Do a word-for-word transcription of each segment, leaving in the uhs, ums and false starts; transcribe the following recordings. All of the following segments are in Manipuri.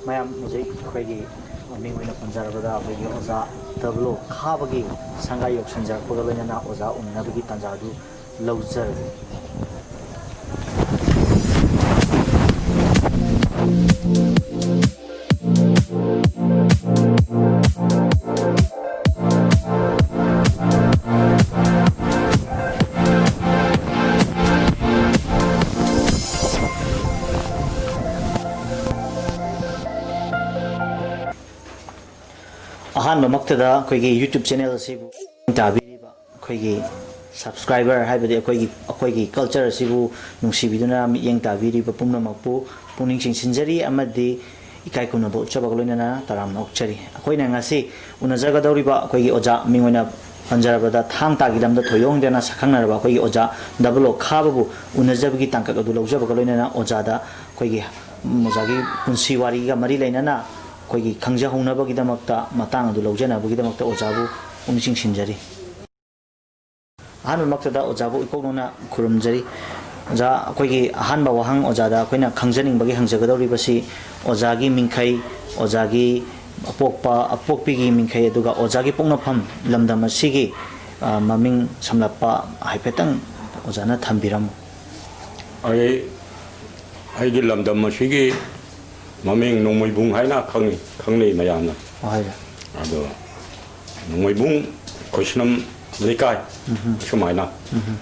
ꯃꯌꯥꯝ ꯍꯧꯖꯤꯛ ꯑꯩꯈꯣꯏꯒꯤ ꯃꯃꯤꯡ ꯑꯣꯏꯅ ꯄꯟꯖꯔꯕꯗ ꯑꯩꯈꯣꯏꯒꯤ ꯑꯣꯖꯥ ꯗꯕꯂꯣ ꯈꯥꯕꯒꯤ ꯁꯪꯒꯥꯏ ꯌꯧꯁꯤꯟꯖꯔꯛꯄꯒ ꯂꯣꯏꯅꯅ ꯑꯣꯖꯥ ꯎꯅꯅꯕꯒꯤ ꯇꯥꯟꯖꯥ ꯑꯗꯨ ꯂꯧꯖꯔꯒꯦ꯫ ꯑꯍꯥꯟꯕꯃꯛꯇꯗ ꯑꯩꯈꯣꯏꯒꯤ YouTube channel ꯑꯁꯤꯕꯨ ꯇꯥꯕꯤꯔꯤꯕ ꯑꯩꯈꯣꯏꯒꯤ subscriber, ꯍꯥꯏꯕꯗꯤ ꯑꯩꯈꯣꯏꯒꯤ, ꯑꯩꯈꯣꯏꯒꯤ culture ꯑꯁꯤꯕꯨ ꯅꯨꯡꯁꯤꯕꯤꯗꯨꯅ ꯃꯤꯠꯌꯦꯡ ꯇꯥꯕꯤꯔꯤꯕ ꯄꯨꯝꯅꯃꯛꯄꯨ ꯄꯨꯛꯅꯤꯡ ꯆꯤꯡꯁꯤꯟꯖꯔꯤ ꯑꯃꯗꯤ ꯏꯀꯥꯏ ꯈꯨꯝꯅꯕ ꯎꯠꯆꯕꯒ ꯂꯣꯏꯅꯅ ꯇꯔꯥꯝꯅ ꯑꯣꯛꯆꯔꯤ꯫ ꯑꯩꯈꯣꯏꯅ ꯉꯁꯤ ꯎꯅꯖꯒꯗꯧꯔꯤꯕ ꯑꯩꯈꯣꯏꯒꯤ ꯑꯣꯖꯥ, ꯃꯤꯡ ꯑꯣꯏꯅ ꯄꯟꯖꯔꯕꯗ ꯊꯥꯡ ꯇꯥꯒꯤ ꯂꯝꯗ ꯊꯣꯏꯗꯣꯛ ꯍꯦꯟꯗꯅ ꯁꯛꯈꯪꯅꯔꯕ ꯑꯩꯈꯣꯏꯒꯤ ꯑꯣꯖꯥ ꯗꯕꯜ ꯑꯣ ꯈꯥꯕꯕꯨ ꯎꯅꯖꯕꯒꯤ ꯇꯥꯡꯀꯛ ꯑꯗꯨ ꯂꯧꯖꯕꯒ ꯂꯣꯏꯅꯅ ꯑꯣꯖꯥꯗ ꯑꯩꯈꯣꯏꯒꯤ, ꯎꯝ, ꯑꯣꯖꯥꯒꯤ ꯄꯨꯟꯁꯤ ꯋꯥꯔꯤꯒ ꯃꯔꯤ ꯂꯩꯅꯅ ꯑꯩꯈꯣꯏꯒꯤ ꯈꯪꯖꯍꯧꯅꯕꯒꯤꯗꯃꯛꯇ, ꯃꯇꯥꯡ ꯑꯗꯨ ꯂꯧꯖꯅꯕꯒꯤꯗꯃꯛꯇ ꯑꯣꯖꯥꯕꯨ ꯄꯨꯛꯅꯤꯡ ꯆꯤꯡꯁꯤꯟꯖꯔꯤ꯫ ꯑꯍꯥꯟꯕꯃꯛꯇꯗ ꯑꯣꯖꯥꯕꯨ ꯏꯀꯣꯛ ꯅꯧꯅ ꯈꯨꯔꯨꯝꯖꯔꯤ꯫ ꯑꯣꯖꯥ, ꯑꯩꯈꯣꯏꯒꯤ ꯑꯍꯥꯟꯕ ꯋꯥꯍꯪ ꯑꯣꯖꯥꯗ ꯑꯩꯈꯣꯏꯅ ꯈꯪꯖꯅꯤꯡꯕꯒꯤ ꯍꯪꯖꯒꯗꯧꯔꯤꯕꯁꯤ ꯑꯣꯖꯥꯒꯤ ꯃꯤꯡꯈꯩ, ꯑꯣꯖꯥꯒꯤ ꯑꯄꯣꯛꯄ, ꯑꯄꯣꯛꯄꯤꯒꯤ ꯃꯤꯡꯈꯩ, ꯑꯗꯨꯒ ꯑꯣꯖꯥꯒꯤ ꯄꯣꯛꯅꯐꯝ ꯂꯝꯗꯝ ꯑꯁꯤꯒꯤ, ꯑ, ꯃꯃꯤꯡ ꯁꯝꯂꯞꯄ ꯍꯥꯏꯐꯦꯠꯇꯪ ꯑꯣꯖꯥꯅ ꯊꯝꯕꯤꯔꯝꯃꯨ꯫ ꯑꯩ, ꯑꯩꯒꯤ ꯂꯝꯗꯝ ꯑꯁꯤꯒꯤ ꯃꯃꯤꯡ ꯅꯣꯡꯃꯩꯕꯨꯡ ꯍꯥꯏꯅ ꯈꯪꯉꯤ, ꯈꯪꯅꯩ ꯃꯌꯥꯝꯅ꯫ ꯍꯣꯏ꯫ ꯑꯗꯣ ꯅꯣꯡꯃꯩꯕꯨꯡ ꯈꯣꯏꯁꯅꯝ ꯂꯩꯀꯥꯏ ꯎꯝꯍꯨꯝ꯫ ꯁꯨꯃꯥꯏꯅ ꯎꯝꯍꯨꯝ꯫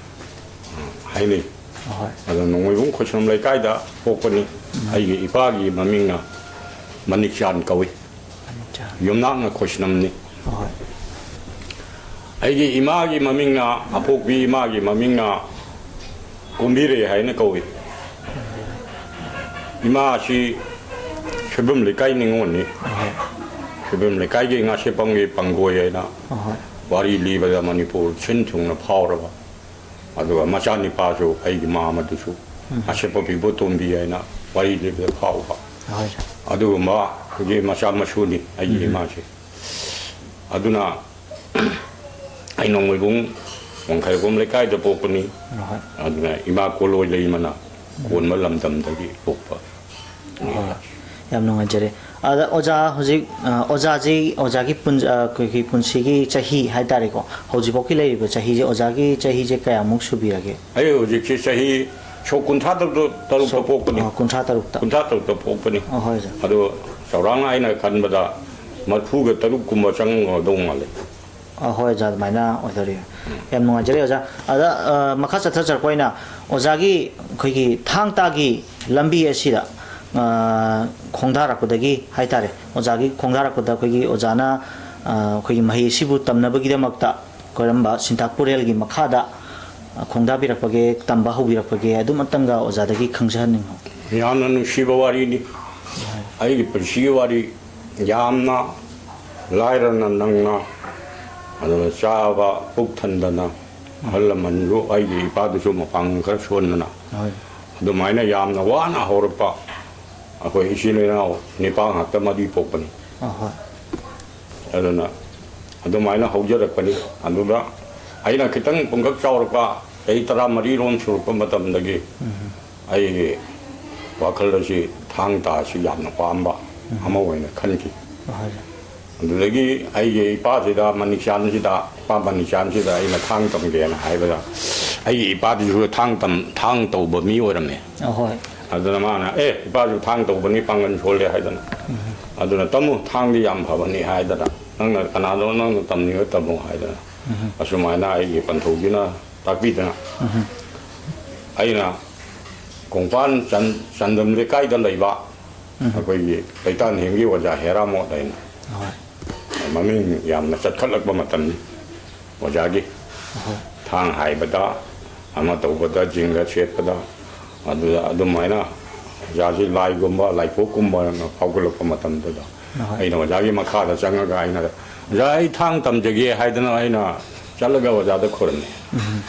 ꯍꯥꯏꯅꯩ꯫ ꯍꯣꯏ꯫ ꯑꯗꯣ ꯅꯣꯡꯃꯩꯕꯨꯡ ꯈꯣꯏꯁꯅꯝ ꯂꯩꯀꯥꯏꯗ ꯄꯣꯛꯄꯅꯤ꯫ ꯎꯝ꯫ ꯑꯩꯒꯤ ꯏꯄꯥꯒꯤ ꯃꯃꯤꯡꯅ ꯃꯅꯤꯛꯆꯥꯟ ꯀꯧꯏ꯫ ꯃꯅꯤꯛꯆꯥꯟ꯫ ꯌꯨꯝꯅꯥꯛꯅ ꯈꯣꯏꯁꯅꯝꯅꯤ꯫ ꯍꯣꯏ꯫ ꯑꯩꯒꯤ ꯏꯃꯥꯒꯤ ꯃꯃꯤꯡꯅ, ꯑꯄꯣꯛꯄꯤ ꯏꯃꯥꯒꯤ ꯃꯃꯤꯡꯅ ꯀꯣꯝꯕꯤꯔꯦ ꯍꯥꯏꯅ ꯀꯧꯏ꯫ ꯏꯃꯥ ꯑꯁꯤ ꯁꯣꯏꯕꯝ ꯂꯩꯀꯥꯏ ꯅꯤꯉꯣꯜꯅꯤ꯫ ꯑꯍꯣꯏ꯫ ꯁꯣꯏꯕꯝ ꯂꯩꯀꯥꯏꯒꯤ ꯉꯥꯁꯦꯞꯄꯝꯒꯤ ꯄꯪꯒꯣꯏ ꯍꯥꯏꯅ ꯑꯍꯣꯏ꯫ ꯋꯥꯔꯤ ꯂꯤꯕꯗ ꯃꯅꯤꯄꯨꯔ ꯁꯤꯟ ꯊꯨꯡꯅ ꯐꯥꯎꯔꯕ, ꯑꯗꯨꯒ ꯃꯆꯥꯅꯤꯄꯥꯁꯨ ꯑꯩꯒꯤ ꯃꯥꯃꯗꯨꯁꯨ ꯎꯝ꯫ ꯉꯥꯁꯦꯞꯄꯝ ꯏꯕꯣꯇꯣꯝꯕꯤ ꯍꯥꯏꯅ ꯋꯥꯔꯤ ꯂꯤꯕꯗ ꯐꯥꯎꯕ ꯑꯍꯣꯏ꯫ ꯑꯗꯨꯒꯨꯝꯕ ꯑꯩꯈꯣꯏꯒꯤ ꯃꯆꯥ ꯃꯁꯨꯅꯤ ꯑꯩꯒꯤ ꯎꯝ꯫ ꯏꯃꯥꯁꯦ꯫ ꯑꯗꯨꯅ ꯑꯩ ꯅꯣꯡꯃꯩꯕꯨꯡ ꯋꯥꯡꯈꯩꯔꯣꯝ ꯂꯩꯀꯥꯏꯗ ꯄꯣꯛꯄꯅꯤ꯫ ꯍꯣꯏ꯫ ꯑꯗꯨꯅ ꯏꯃꯥ ꯀꯣꯂꯣꯏ ꯂꯩꯃꯅ ꯀꯣꯟꯕ ꯂꯝꯗꯝꯗꯒꯤ ꯄꯣꯛꯄ꯫ ꯍꯣꯏ꯫ ꯌꯥꯝ ꯅꯨꯡꯉꯥꯏꯖꯔꯦ꯫ ꯑꯗ ꯑꯣꯖꯥ ꯍꯧꯖꯤꯛ, ꯑ, ꯑꯣꯖꯥꯁꯤ, ꯑꯣꯖꯥꯒꯤ ꯄꯨꯟ-, ꯑ, ꯑꯩꯈꯣꯏꯒꯤ ꯄꯨꯟꯁꯤꯒꯤ ꯆꯍꯤ ꯍꯥꯏ ꯇꯥꯔꯦꯀꯣ, ꯍꯧꯖꯤꯛꯐꯥꯎꯒꯤ ꯂꯩꯔꯤꯕ ꯆꯍꯤꯁꯦ, ꯑꯣꯖꯥꯒꯤ ꯆꯍꯤꯁꯦ ꯀꯌꯥꯃꯨꯛ ꯁꯨꯕꯤꯔꯒꯦ? ꯑꯩ ꯍꯧꯖꯤꯛꯁꯦ ꯆꯍꯤ ꯁꯣꯛ ꯀꯨꯟꯊ꯭ꯔꯥ ꯇꯔꯨꯛꯇ, ꯇꯔꯨꯛꯇ ꯁꯣꯛ, ꯄꯣꯛꯄꯅꯤ꯫ ꯑ, ꯀꯨꯟꯊ꯭ꯔꯥ ꯇꯔꯨꯛꯇ꯫ ꯀꯨꯟꯊ꯭ꯔꯥ ꯇꯔꯨꯛꯇ ꯄꯣꯛꯄꯅꯤ꯫ ꯑ, ꯍꯣꯏ, ꯑꯣꯖꯥ꯫ ꯑꯗꯣ ꯆꯥꯎꯔꯥꯛꯅ ꯑꯩꯅ ꯈꯟꯕꯗ ꯃꯔꯤꯐꯨꯒ ꯇꯔꯨꯛ ꯀꯨꯝꯕ ꯆꯪꯒꯗꯧ ꯃꯥꯜꯂꯦ꯫ ꯑ, ꯍꯣꯏ, ꯑꯣꯖꯥ, ꯑꯗꯨꯃꯥꯏꯅ ꯑꯣꯏꯗꯣꯔꯤ꯫ ꯎꯝ꯫ ꯌꯥꯝ ꯅꯨꯡꯉꯥꯏꯖꯔꯦ, ꯑꯣꯖꯥ꯫ ꯑꯗ, ꯑ, ꯃꯈꯥ ꯆꯠꯊꯖꯔꯛꯄ ꯑꯣꯏꯅ, ꯑꯣꯖꯥꯒꯤ ꯑꯩꯈꯣꯏꯒꯤ ꯊꯥꯡ ꯇꯥꯒꯤ ꯂꯝꯕꯤ ꯑꯁꯤꯗ, ꯑ, ꯈꯣꯡꯗꯥꯔꯛꯄꯗꯒꯤ ꯍꯥꯏ ꯇꯥꯔꯦ, ꯑꯣꯖꯥꯒꯤ ꯈꯣꯡꯗꯥꯔꯛꯄꯗ ꯑꯩꯈꯣꯏꯒꯤ ꯑꯣꯖꯥꯅ, ꯑ, ꯑꯩꯈꯣꯏꯒꯤ ꯃꯍꯩ ꯑꯁꯤꯕꯨ ꯇꯝꯅꯕꯒꯤꯗꯃꯛꯇ ꯀꯔꯝꯕ ꯁꯤꯟꯊꯥꯛꯄꯨꯔꯦꯜꯒꯤ ꯃꯈꯥꯗ, ꯑ, ꯈꯣꯡꯗꯥꯕꯤꯔꯛꯄꯒꯦ, ꯇꯝꯕ ꯍꯧꯕꯤꯔꯛꯄꯒꯦ, ꯑꯗꯨꯝ ꯑꯝꯇꯪꯒ ꯑꯣꯖꯥꯗꯒꯤ ꯈꯪꯖꯍꯟꯅꯤꯡꯉꯤ꯫ ꯌꯥꯝꯅ ꯅꯨꯡꯁꯤꯕ ꯋꯥꯔꯤꯅꯤ꯫ ꯑꯩꯒꯤ ꯄꯨꯟꯁꯤꯒꯤ ꯋꯥꯔꯤ꯫ ꯌꯥꯝꯅ ꯂꯥꯏꯔꯅ ꯅꯪꯅ, ꯑꯗꯨꯒ ꯆꯥꯕ ꯄꯨꯛ ꯊꯟꯗꯅ, ꯑꯍꯜ ꯂꯃꯟꯁꯨ, ꯑꯩꯒꯤ ꯏꯄꯥꯗꯨꯁꯨ ꯃꯄꯥꯡꯒꯜ ꯈꯔ ꯁꯣꯟꯗꯅ, ꯍꯣꯏ꯫ ꯑꯗꯨꯃꯥꯏꯅ ꯌꯥꯝꯅ ꯋꯥꯅ ꯍꯧꯔꯛꯄ ꯑꯩꯈꯣꯏ ꯏꯆꯤꯜ ꯏꯅꯥꯎ ꯅꯤꯄꯥ ꯉꯥꯛꯇ, ꯃꯔꯤ ꯄꯣꯛꯄꯅꯤ꯫ ꯑꯍꯣꯏ꯫ ꯑꯗꯨꯅ ꯑꯗꯨꯃꯥꯏꯅ ꯍꯧꯖꯔꯛꯄꯅꯤ꯫ ꯑꯗꯨꯗ ꯑꯩꯅ ꯈꯤꯇꯪ ꯄꯨꯡꯀꯛ ꯆꯥꯎꯔꯛꯄ, ꯆꯍꯤ ꯇꯔꯥꯃꯔꯤ ꯔꯣꯝ ꯁꯨꯔꯛꯄ ꯃꯇꯝꯗꯒꯤ ꯎꯝ꯫ ꯑꯩꯒꯤ ꯋꯥꯈꯜ ꯑꯁꯤ ꯊꯥꯡ ꯇꯥ ꯑꯁꯤ ꯌꯥꯝꯅ ꯄꯥꯝꯕ ꯎꯝ꯫ ꯑꯃ ꯑꯣꯏꯅ ꯈꯟꯈꯤ꯫ ꯍꯣꯏ꯫ ꯑꯗꯨꯗꯒꯤ ꯑꯩꯒꯤ ꯏꯄꯥꯁꯤꯗ, ꯃꯅꯤꯛꯆꯥꯟꯁꯤꯗ, ꯏꯄꯥ ꯃꯅꯤꯛꯆꯥꯟꯁꯤꯗ ꯑꯩꯅ ꯊꯥꯡ ꯇꯝꯒꯦꯅ ꯍꯥꯏꯕꯗ, ꯑꯩꯒꯤ ꯏꯄꯥꯗꯨꯁꯨ ꯊꯥꯡ ꯇꯝ-, ꯊꯥꯡ ꯇꯧꯕ ꯃꯤ ꯑꯣꯏꯔꯝꯃꯦ꯫ ꯑꯍꯣꯏ꯫ ꯑꯗꯨꯅ ꯃꯥꯅ, "ꯑꯦ, ꯏꯄꯥꯁꯨ ꯊꯥꯡ ꯇꯧꯕꯅꯤ, ꯄꯥꯡꯒꯜ ꯁꯣꯜꯂꯦ" ꯍꯥꯏꯗꯅ꯫ ꯎꯝ꯫ ꯑꯗꯨꯅ, "ꯇꯝꯃꯨ, ꯊꯥꯡꯗꯤ ꯌꯥꯝ ꯐꯕꯅꯤ" ꯍꯥꯏꯗꯅ, "ꯅꯪꯅ ꯀꯅꯥꯗꯣ ꯅꯪꯅ ꯇꯝꯅꯤꯡꯉ ꯇꯝꯃꯨ" ꯍꯥꯏꯗꯅ꯫ ꯎꯝ꯫ ꯑꯁꯨꯃꯥꯏꯅ ꯑꯩꯒꯤ ꯄꯟꯊꯧꯒꯤꯅ ꯇꯥꯛꯄꯤꯗꯅ, ꯎꯝ꯫ ꯑꯩꯅ ꯀꯣꯡꯄꯥꯟ ꯆꯟ-, ꯆꯟꯗꯝ ꯂꯩꯀꯥꯏꯗ ꯂꯩꯕ ꯎꯝ꯫ ꯑꯩꯈꯣꯏꯒꯤ ꯂꯩꯇꯥꯟ ꯍꯦꯝꯒꯤ ꯑꯣꯖꯥ ꯍꯦꯔꯥꯃꯣꯠ ꯍꯥꯏꯅ ꯍꯣꯏ꯫ ꯃꯃꯤꯡ ꯌꯥꯝꯅ ꯆꯠꯈꯠꯂꯛꯄ ꯃꯇꯝꯅꯤ꯫ ꯑꯣꯖꯥꯒꯤ ꯍꯣꯏ꯫ ꯊꯥꯡ ꯍꯥꯏꯕꯗ, ꯑꯃ ꯇꯧꯕꯗ, ꯖꯤꯡꯒ ꯁꯦꯠꯄꯗ, ꯑꯗꯨꯗ ꯑꯗꯨꯃꯥꯏꯅ ꯑꯣꯖꯥꯁꯤ ꯂꯥꯏꯒꯨꯝꯕ, ꯂꯥꯏꯄꯣꯛꯀꯨꯝꯕ ꯐꯥꯎꯒꯠꯂꯛꯄ ꯃꯇꯝꯗꯨꯗ, ꯍꯣꯏ꯫ ꯑꯩꯅ ꯑꯣꯖꯥꯒꯤ ꯃꯈꯥꯗ ꯆꯪꯉꯒ ꯑꯩꯅ, "ꯑꯣꯖꯥ, ꯑꯩ ꯊꯥꯡ ꯇꯝꯖꯒꯦ" ꯍꯥꯏꯗꯅ ꯑꯩꯅ ꯆꯠꯂꯒ ꯑꯣꯖꯥꯗ ꯈꯨꯔꯨꯝꯃꯤ꯫ ꯎꯝ꯫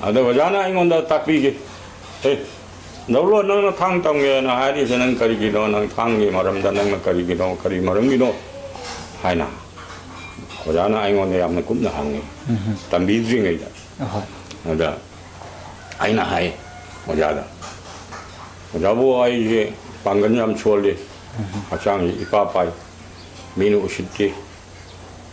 ꯑꯗ ꯑꯣꯖꯥꯅ ꯑꯩꯉꯣꯟꯗ ꯇꯥꯛꯄꯤꯈꯤ, "ꯑꯦ, ꯗꯧꯂꯣ, ꯅꯪꯅ ꯊꯥꯡ ꯇꯝꯒꯦꯅ ꯍꯥꯏꯔꯤꯁꯦ ꯅꯪ ꯀꯔꯤꯒꯤꯅꯣ? ꯅꯪ ꯊꯥꯡꯒꯤ ꯃꯔꯝꯗ ꯅꯪꯅ ꯀꯔꯤꯒꯤꯅꯣ, ꯀꯔꯤ ꯃꯔꯝꯒꯤꯅꯣ?" ꯍꯥꯏꯅ ꯑꯣꯖꯥꯅ ꯑꯩꯉꯣꯟꯗ ꯌꯥꯝꯅ ꯀꯨꯞꯅ ꯍꯪꯉꯤ, ꯎꯝ꯫ ꯇꯝꯕꯤꯗ꯭ꯔꯤꯉꯩꯗ꯫ ꯑꯍꯣꯏ꯫ ꯑꯗ ꯑꯩꯅ ꯍꯥꯏ ꯑꯣꯖꯥꯗ, "ꯑꯣꯖꯥꯕꯨ, ꯑꯩꯁꯦ ꯄꯥꯡꯒꯜ ꯌꯥꯝ ꯁꯣꯜꯂꯤ, ꯍꯛꯆꯥꯡꯁꯤ ꯏꯄꯥ ꯄꯥꯏ, ꯃꯤꯅ ꯎꯁꯤꯠꯇꯦ꯫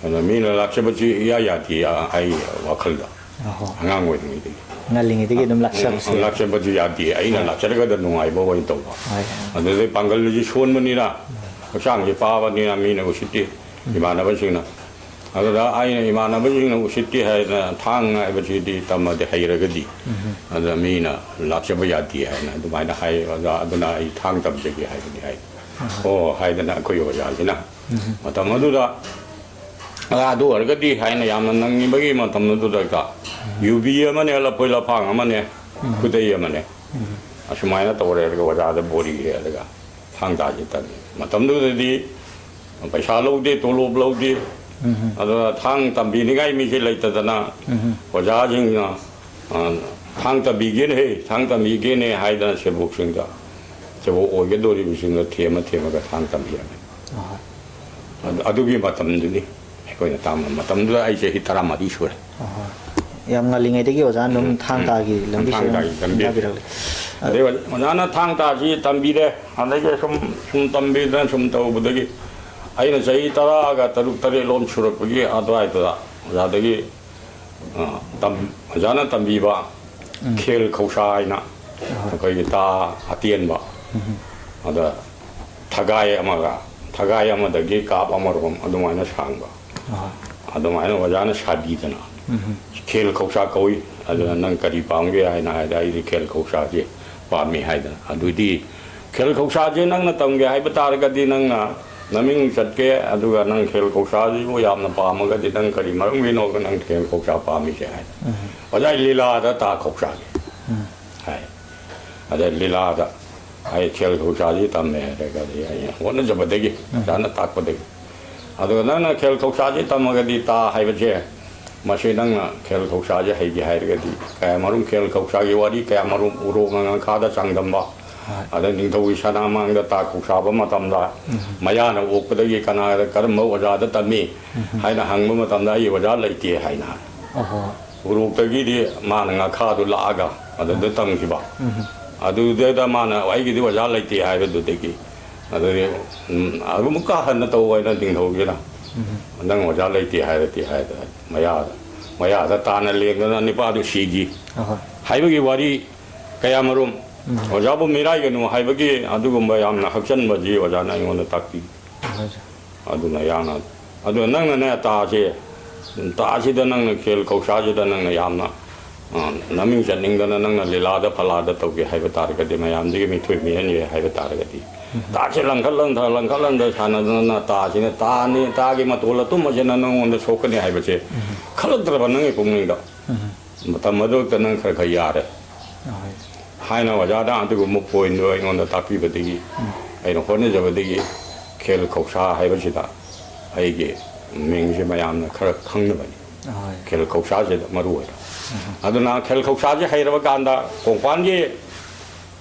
ꯑꯗ ꯃꯤꯅ ꯂꯥꯛꯆꯕꯁꯤ ꯏꯌꯥ ꯌꯥꯗꯦ, ꯑ-, ꯑꯩ ꯋꯥꯈꯜꯗ꯫ ꯑꯍꯣ꯫ ꯑꯉꯥꯡ ꯑꯣꯏꯔꯤꯉꯩꯗꯒꯤ꯫ ꯉꯜꯂꯤꯉꯩꯗꯒꯤ ꯑꯗꯨꯝ ꯂꯥꯛꯆꯕꯁꯦ꯫ ꯎꯝ, ꯂꯥꯛꯆꯕꯁꯤ ꯌꯥꯗꯦ꯫ ꯑꯩꯅ ꯍꯣꯏ꯫ ꯂꯥꯛꯆꯔꯒꯗ ꯅꯨꯡꯉꯥꯏꯕ ꯑꯣꯏꯅ ꯇꯧꯕ꯫ ꯍꯣꯏ꯫ ꯑꯗꯨꯗꯩ ꯄꯥꯡꯒꯜꯁꯤ ꯁꯣꯟꯕꯅꯤꯅ, ꯍꯛꯆꯥꯡꯁꯤ ꯄꯥꯕꯅꯤꯅ ꯃꯤꯅ ꯎꯁꯤꯠꯇꯦ꯫ ꯎꯝ꯫ ꯏꯃꯥꯟꯅꯕꯁꯤꯡꯅ꯫ ꯑꯗꯨꯗ ꯑꯩꯅ ꯏꯃꯥꯟꯅꯕꯁꯤꯡꯅ ꯎꯁꯤꯠꯇꯦ ꯍꯥꯏꯗꯅ ꯊꯥꯡ ꯍꯥꯏꯕꯁꯤꯗꯤ ꯇꯝꯃꯗꯤ ꯍꯩꯔꯒꯗꯤ, ꯎꯝ꯫ ꯑꯗꯨꯗ ꯃꯤꯅ ꯂꯥꯛꯆꯕ ꯌꯥꯗꯦ ꯍꯥꯏꯅ ꯑꯗꯨꯃꯥꯏꯅ ꯍꯥꯏ ꯑꯣꯖꯥ꯫ ꯑꯗꯨꯅ ꯑꯩ ꯊꯥꯡ ꯇꯝꯖꯒꯦ ꯍꯥꯏꯕꯅꯤ ꯍꯥꯏ꯫ ꯑꯍꯣꯏ꯫ ꯑꯣ ꯍꯥꯏꯗꯅ ꯑꯩꯈꯣꯏ ꯑꯣꯖꯥꯁꯤꯅ ꯎꯝ꯫ ꯃꯇꯝ ꯑꯗꯨꯗ ꯑꯗꯨ ꯑꯣꯏꯔꯒꯗꯤ ꯍꯥꯏꯅ ꯌꯥꯝꯅ ꯅꯪꯉꯤꯕꯒꯤ ꯃꯇꯝꯗꯨꯗ ꯌꯨꯕꯤ ꯑꯃꯅꯦ, ꯂꯐꯣꯏ ꯂꯐꯥꯡ ꯑꯃꯅꯦ, ꯎꯝ꯫ ꯈꯨꯗꯩ ꯑꯃꯅꯦ, ꯎꯝ꯫ ꯑꯁꯨꯃꯥꯏꯅ ꯇꯧꯔꯦ꯫ ꯑꯗꯨꯒ ꯑꯣꯖꯥꯗ ꯕꯣꯔꯤ ꯍꯦꯛꯑꯒ ꯊꯥꯡ ꯇꯥꯁꯤ ꯇꯝꯃꯤ꯫ ꯃꯇꯝꯗꯨꯗꯗꯤ ꯄꯩꯁꯥ ꯂꯧꯗꯦ, ꯇꯣꯂꯣꯞ ꯂꯧꯗꯦ꯫ ꯎꯝ꯫ ꯑꯗꯨꯅ ꯊꯥꯡ ꯇꯝꯕꯤꯅꯤꯡꯉꯥꯏ ꯃꯤꯁꯦ ꯂꯩꯇꯗꯅ ꯎꯝ꯫ ꯑꯣꯖꯥꯁꯤꯡꯅ, ꯑ, "ꯊꯥꯡ ꯇꯝꯕꯤꯒꯦꯅꯦꯍꯦ, ꯊꯥꯡ ꯇꯝꯕꯤꯒꯦꯅꯦ" ꯍꯥꯏꯗꯅ ꯁꯦꯕꯣꯛꯁꯤꯡꯗ, ꯁꯦꯕꯣꯛ ꯑꯣꯏꯒꯗꯧꯔꯤꯕꯁꯤꯡꯗ ꯊꯦꯝꯃ ꯊꯦꯝꯃꯒ ꯊꯥꯡ ꯇꯝꯕꯤꯔꯝꯃꯤ꯫ ꯑꯍꯣꯏ꯫ ꯑꯗꯨ-, ꯑꯗꯨꯒꯤ ꯃꯇꯝꯗꯨꯅꯤ ꯑꯩꯈꯣꯏꯅ ꯇꯥꯝꯕ ꯃꯇꯝꯗꯨꯗ꯫ ꯑꯩ ꯆꯍꯤ ꯇꯔꯥꯃꯔꯤ ꯁꯨꯔꯦ꯫ ꯑꯍꯣꯏ꯫ ꯌꯥꯝ ꯉꯜꯂꯤꯉꯩꯗꯒꯤ ꯑꯣꯖꯥꯅ ꯑꯗꯨꯝ ꯎꯝ꯫ ꯊꯥꯡ ꯇꯥꯒꯤ ꯎꯝ, ꯂꯝꯕꯤꯁꯤꯗ ꯊꯥꯡ ꯑꯗꯨꯝ ꯇꯥꯒꯤ ꯂꯝꯕꯤ꯫ ꯁꯤꯟꯅꯕꯤꯔꯛꯂꯦ꯫ ꯑꯗꯩ ꯑꯣꯖꯥꯅ ꯊꯥꯡ ꯇꯥꯁꯤ ꯇꯝꯕꯤꯔꯦ꯫ ꯑꯗꯒꯤ ꯁꯨꯝ, ꯁꯨꯝ ꯇꯝꯕꯤꯗꯅ ꯁꯨꯝ ꯇꯧꯕꯗꯒꯤ ꯑꯩꯅ ꯆꯍꯤ ꯇꯔꯥꯒ ꯇꯔꯨꯛ ꯇꯔꯦꯠ ꯂꯣꯝ ꯁꯨꯔꯛꯄꯒꯤ ꯑꯗꯨꯋꯥꯏꯗꯨꯗ ꯑꯣꯖꯥꯗꯒꯤ, ꯑ, ꯇꯝ-, ꯑꯣꯖꯥꯅ ꯇꯝꯕꯤꯕ ꯎꯝ꯫ ꯈꯦꯜ ꯈꯧꯁꯥ ꯍꯥꯏꯅ ꯑꯍꯣꯏ꯫ ꯑꯩꯈꯣꯏꯒꯤ ꯇꯥ ꯑꯇꯦꯟꯕ, ꯎꯝ꯫ ꯑꯗ ꯊꯒꯥꯏ ꯑꯃꯒ, ꯊꯒꯥꯏ ꯑꯃꯗꯒꯤ ꯀꯥꯞ ꯑꯃꯔꯣꯝ ꯑꯗꯨꯃꯥꯏꯅ ꯁꯥꯡꯕ, ꯑꯍꯣꯏ꯫ ꯑꯗꯨꯃꯥꯏꯅ ꯑꯣꯖꯥꯅ ꯁꯥꯕꯤꯗꯅ, ꯎꯝ꯫ ꯈꯦꯜ ꯈꯧꯁꯥ ꯀꯧꯏ꯫ ꯑꯗꯨꯅ "ꯅꯪ ꯀꯔꯤ ꯄꯥꯝꯒꯦ?" ꯍꯥꯏꯅ ꯍꯥꯏꯔꯦ꯫ "ꯑꯩꯗꯤ ꯈꯦꯜ ꯈꯧꯁꯥꯁꯦ ꯄꯥꯝꯃꯤ" ꯍꯥꯏꯗꯅ꯫ ꯑꯗꯨꯗꯤ ꯈꯦꯜ ꯈꯧꯁꯥꯁꯦ ꯅꯪꯅ ꯇꯝꯒꯦ ꯍꯥꯏꯕ ꯇꯥꯔꯒꯗꯤ ꯅꯪꯅ ꯅꯃꯤꯡ ꯆꯠꯀꯦ, ꯑꯗꯨꯒ ꯅꯪ ꯈꯦꯜ ꯈꯧꯁꯥꯁꯤꯕꯨ ꯌꯥꯝꯅ ꯄꯥꯝꯃꯒꯗꯤ ꯅꯪ ꯀꯔꯤ ꯃꯔꯝꯒꯤꯅꯣ ꯅꯪ ꯈꯦꯜ ꯈꯧꯁꯥ ꯄꯥꯝꯃꯤꯁꯦ ꯍꯥꯏ꯫ ꯎꯝ꯫ ꯑꯣꯖꯥ, ꯂꯤꯂꯥꯗ ꯇꯥ ꯈꯧꯁꯥꯒꯦ ꯎꯝ꯫ ꯍꯥꯏ꯫ ꯑꯗ ꯂꯤꯂꯥꯗ ꯑꯩ ꯈꯦꯜ ꯈꯧꯁꯥꯁꯤ ꯇꯝꯃꯦ ꯍꯥꯏꯔꯒꯗꯤ ꯑꯩ ꯍꯣꯠꯅꯖꯕꯗꯒꯤ, ꯎꯝ꯫ ꯑꯣꯖꯥꯅ ꯇꯥꯛꯄꯗꯒꯤ꯫ ꯑꯗꯨꯒ ꯅꯪꯅ ꯈꯦꯜ ꯈꯧꯁꯥꯁꯤ ꯇꯝꯃꯒꯗꯤ ꯇꯥ ꯍꯥꯏꯕꯁꯦ, ꯃꯁꯤ ꯅꯪꯅ ꯈꯦꯜ ꯈꯧꯁꯥꯁꯤ ꯍꯩꯒꯦ ꯍꯥꯏꯔꯒꯗꯤ ꯀꯌꯥꯃꯔꯨꯝ ꯈꯦꯜ ꯈꯧꯁꯥꯒꯤ ꯋꯥꯔꯤ ꯀꯌꯥꯃꯔꯨꯝ ꯎꯔꯣꯛ ꯉꯥꯡꯈꯥꯗ ꯆꯥꯡꯗꯝꯕ, ꯍꯣꯏ꯫ ꯑꯗ ꯅꯤꯡꯊꯧꯒꯤ ꯁꯅꯥꯃꯥꯡꯗ ꯇꯥ ꯈꯧꯁꯥꯕ ꯃꯇꯝꯗ ꯎꯝ꯫ ꯃꯌꯥꯅ ꯑꯣꯛꯄꯗꯒꯤ ꯀꯅꯥꯗ ꯀꯔꯝꯕ ꯑꯣꯖꯥꯗ ꯇꯝꯃꯤ ꯎꯝ꯫ ꯍꯥꯏꯅ ꯍꯪꯕ ꯃꯇꯝꯗ ꯑꯩ ꯑꯣꯖꯥ ꯂꯩꯇꯦ ꯍꯥꯏꯅ ꯍꯥꯏ꯫ ꯑꯣꯍꯣ꯫ ꯎꯔꯣꯛꯇꯒꯤꯗꯤ ꯃꯥꯅ ꯉꯥꯈꯥꯗꯨ ꯂꯥꯛꯑꯒ ꯑꯗꯨꯗ ꯇꯝꯈꯤꯕ꯫ ꯎꯝ꯫ ꯑꯗꯨꯗꯩꯗ ꯃꯥꯅ ꯑꯩꯒꯤꯗꯤ ꯑꯣꯖꯥ ꯂꯩꯇꯦ ꯍꯥꯏꯕꯗꯨꯗꯒꯤ, ꯑꯗꯨꯗꯤ, ꯎꯝ, ꯑꯗꯨꯃꯨꯛꯀ ꯍꯟꯅ ꯇꯧ ꯍꯥꯏꯅ ꯅꯤꯡꯊꯧꯁꯤꯅ, ꯅꯪ ꯑꯣꯖꯥ ꯂꯩꯇꯦ ꯍꯥꯏꯔꯗꯤ ꯍꯥꯏꯗ ꯃꯌꯥꯗ, ꯃꯌꯥꯗ ꯇꯥꯅ ꯂꯦꯡꯗꯅ ꯅꯤꯄꯥꯗꯨ ꯁꯤꯈꯤ ꯑꯍꯣꯏ꯫ ꯍꯥꯏꯕꯒꯤ ꯋꯥꯔꯤ ꯀꯌꯥꯃꯔꯨꯝ꯫ ꯑꯣꯖꯥꯕꯨ ꯃꯤꯔꯥꯏꯒꯅꯨ ꯍꯥꯏꯕꯒꯤ ꯑꯗꯨꯒꯨꯝꯕ ꯌꯥꯝꯅ ꯍꯛꯆꯟꯕꯁꯤ ꯑꯣꯖꯥꯅ ꯑꯩꯉꯣꯟꯗ ꯇꯥꯛꯄꯤ꯫ ꯑꯍꯣꯏ꯫ ꯑꯗꯨꯅ ꯌꯥꯝꯅ, ꯑꯗꯨ ꯅꯪꯅꯅꯦ ꯇꯥꯁꯦ, ꯇꯥꯁꯤꯗ ꯅꯪꯅ ꯈꯦꯜ ꯈꯧꯁꯥꯁꯤꯗ ꯅꯪꯅ ꯌꯥꯝꯅ, ꯑ, ꯅꯃꯤꯡ ꯆꯠꯅꯤꯡꯗꯅ ꯅꯪꯅ ꯂꯤꯂꯥꯗ ꯐꯂꯥꯗ ꯇꯧꯒꯦ ꯍꯥꯏꯕ ꯇꯥꯔꯒꯗꯤ, ꯃꯌꯥꯝꯗꯒꯤ ꯃꯤꯊꯣꯏ ꯃꯤꯍꯦꯟꯒꯦ ꯍꯥꯏꯕ ꯇꯥꯔꯒꯗꯤ, ꯇꯥꯁꯦ ꯂꯪꯈꯠ ꯂꯪꯊ, ꯂꯪꯈꯠ ꯂꯪꯊ ꯁꯥꯟꯅꯗꯅ ꯇꯥꯁꯤꯅ ꯇꯥꯅꯤ, ꯇꯥꯒꯤ ꯃꯇꯣꯜ ꯑꯇꯨꯝꯕꯁꯤꯅ ꯅꯪꯉꯣꯟꯗ ꯁꯣꯛꯀꯅꯤ ꯍꯥꯏꯕꯁꯦ ꯈꯜꯂꯛꯇ꯭ꯔꯕ ꯅꯪꯒꯤ ꯄꯨꯛꯅꯤꯡꯗ꯫ ꯃꯇꯝ ꯑꯗꯨꯗ ꯅꯪ ꯈꯔ ꯈꯔ ꯌꯥꯔꯦ꯫ ꯑꯍꯣꯏ꯫ ꯍꯥꯏꯅ ꯑꯣꯖꯥꯅ ꯑꯗꯨꯒꯨꯝꯕ ꯄꯣꯏꯟꯗꯣ ꯑꯩꯉꯣꯟꯗ ꯇꯥꯛꯄꯤꯕꯗꯒꯤ, ꯑꯩꯅ ꯍꯣꯠꯅꯖꯕꯗꯒꯤ ꯈꯦꯜ ꯈꯧꯁꯥ ꯍꯥꯏꯕꯁꯤꯗ ꯑꯩꯒꯤ ꯃꯤꯡꯁꯦ ꯃꯌꯥꯝꯅ ꯈꯔ ꯈꯪꯅꯕꯅꯤ꯫ ꯑꯍꯣꯏ꯫ ꯈꯦꯜ ꯈꯧꯁꯥꯁꯤꯗ ꯃꯔꯨ ꯑꯣꯏꯅ꯫ ꯑꯗꯨꯅ ꯈꯦꯜ ꯈꯧꯁꯥꯁꯦ ꯍꯩꯔꯕ ꯀꯥꯟꯗ ꯀꯣꯡꯄꯥꯟꯒꯤ,